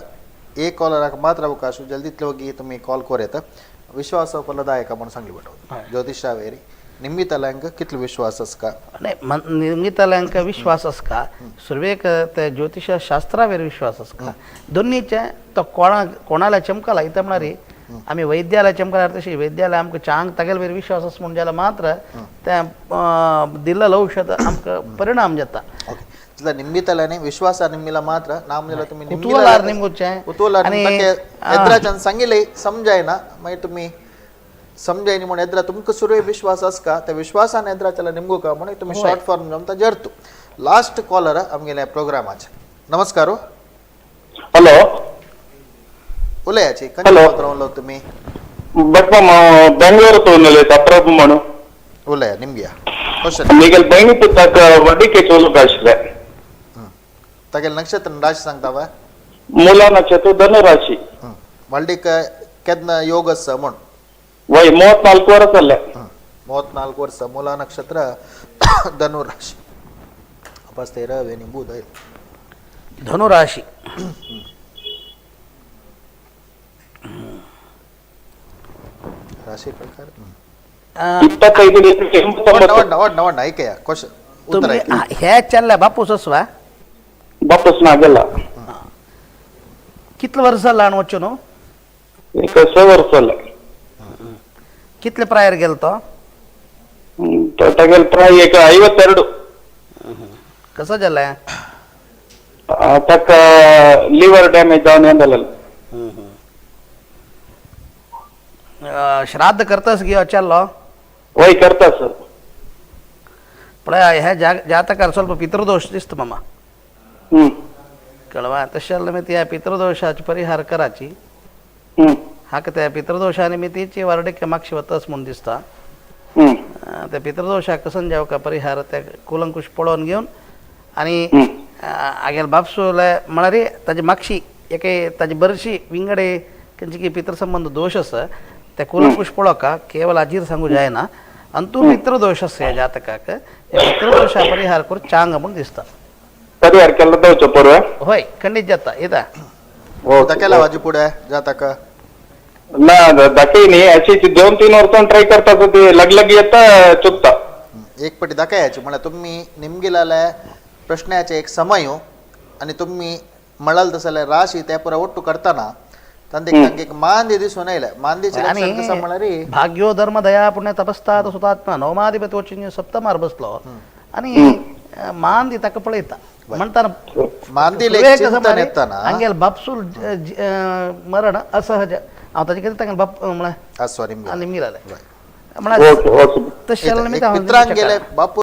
एक कॉलराक मात्र अवकाश जल्दीतलो की तुम्ही कॉल कर येता. विश्वास फलदायक म्हणून सांगली भट ज्योतिषावेरी निमित्ताल्यांक कितलो विश्वास आसका? नाही, निमित्ताल्यांक विश्वास आसका. सुरवेक ते ज्योतिष शास्त्रावेर विश्वास आसका. दोन्हीचे तो कोणाला चमकाला इथं म्हळ्यार आमी वैद्याला चमकाला तशी वैद्याला आमकां चांग तागेले वयर विश्वास आसा म्हूण जाल्यार मात्र तें दिल्लें औषध आमकां परिणाम जाता. ओके, जाल्यार निमित्ताल्यानी विश्वासा निम्मिला मात्र ना म्हणजे तुम्ही कुतूहलार निमगुचें कुतूहलार एद्राच्यान सांगिल्लें समजायना मागीर तुमी समजायनी म्हूण एद्रा तुमकां सुरवे विश्वास आसका त्या विश्वासान एद्राच्याला निमगू का म्हणून तुम्ही शॉर्ट फॉर्म जमता जरतू. लास्ट कॉलर आमगेल्या प्रोग्रामाचे. नमस्कार. हॅलो उलयाची खंयच्या गांवांतलो तुम्ही? बट बेंगळूर उलयता प्रभू म्हणून. उलया निमगिया क्वेश्चन. मिगेल बहिणी पुताक वडिके चोलूक आशिल्लें. तागेले नक्षत्र राशी सांगता वा? मुला नक्षत्र धनु राशी. वल्डीक केन्ना योग आसा म्हूण? वय 34 वर्स जाल्लें. 34 वर्स, मुला नक्षत्र धनु राशी. अपास्ते रवी आनी बुध. धनु राशी. राशी प्रकार 25 ऐकया क्वेश्चन उत्तर ऐकया. हे चल्ल्या बापूस आसवा? बापूस ना गेला. कितले वर्स जालें हाण वचून? एक 6 वर्स जालें. कितले प्रायर गेलो तो? तागेले प्राय एक 52. कसो जालें? ताका लिवर डॅमेज जावन हें जालें. श्राद्ध करतास गी वचल्लो? वय करतास. पळय हे जातकार ಸ್ವಲ್ಪ पितृदोष दिसता मामा. कळवा तशें जाल्यार मागीर त्या पितृदोषाची परिहार कराची. हाका त्या पितृदोषा निमित्तीची वार्डिक मागशी वतास म्हूण दिसता. त्या पितृदोषाक कसन जावका परिहार त्या कुलंकुश पळोवन घेवन आनी हागेले बापसूले म्हळ्यार ताजी मागशी एके ताजी बरशी विंगडे खंयची की पितृसंबंध दोश आसा त्या कुलंकुश पळोवका केवल आजीर सांगू जायना आनी तूं पितृदोश आसा ह्या जातकाक पितृदोषा परिहार करून चांग म्हूण दिसता. परिहार केल्लो जावचो परवा? हय खंडीत जाता. येता दाखयला वाजी पुढे जातक ना दाखय न्ही अशी 2-3 वर्सां ट्राय करता ते लगलग येता चुकता. एक पटी दाखयाची म्हळ्यार तुम्ही निमगिलाले प्रश्नाचे एक समय आनी तुम्ही म्हणाल तसले राशी त्या पुरा ಒಟ್ಟು करताना तांकां एक मांदी दिसून आयले. मांदीचे लक्षण कसं म्हळ्यार भाग्यो धर्म दया पुण्य तपस्तात सुतात्मा नवमाधिपती वचून सप्तमार बसलो आनी मांदी ताका पळयता म्हणताना मांदी चिंतन येताना हांगेले बापसूल मरण असहज. हांव ताजे खातीर तांगेले बाप म्हळ्यार सॉरी निमगिलाले म्हळ्यार तशें पित्रांक गेले बापूस.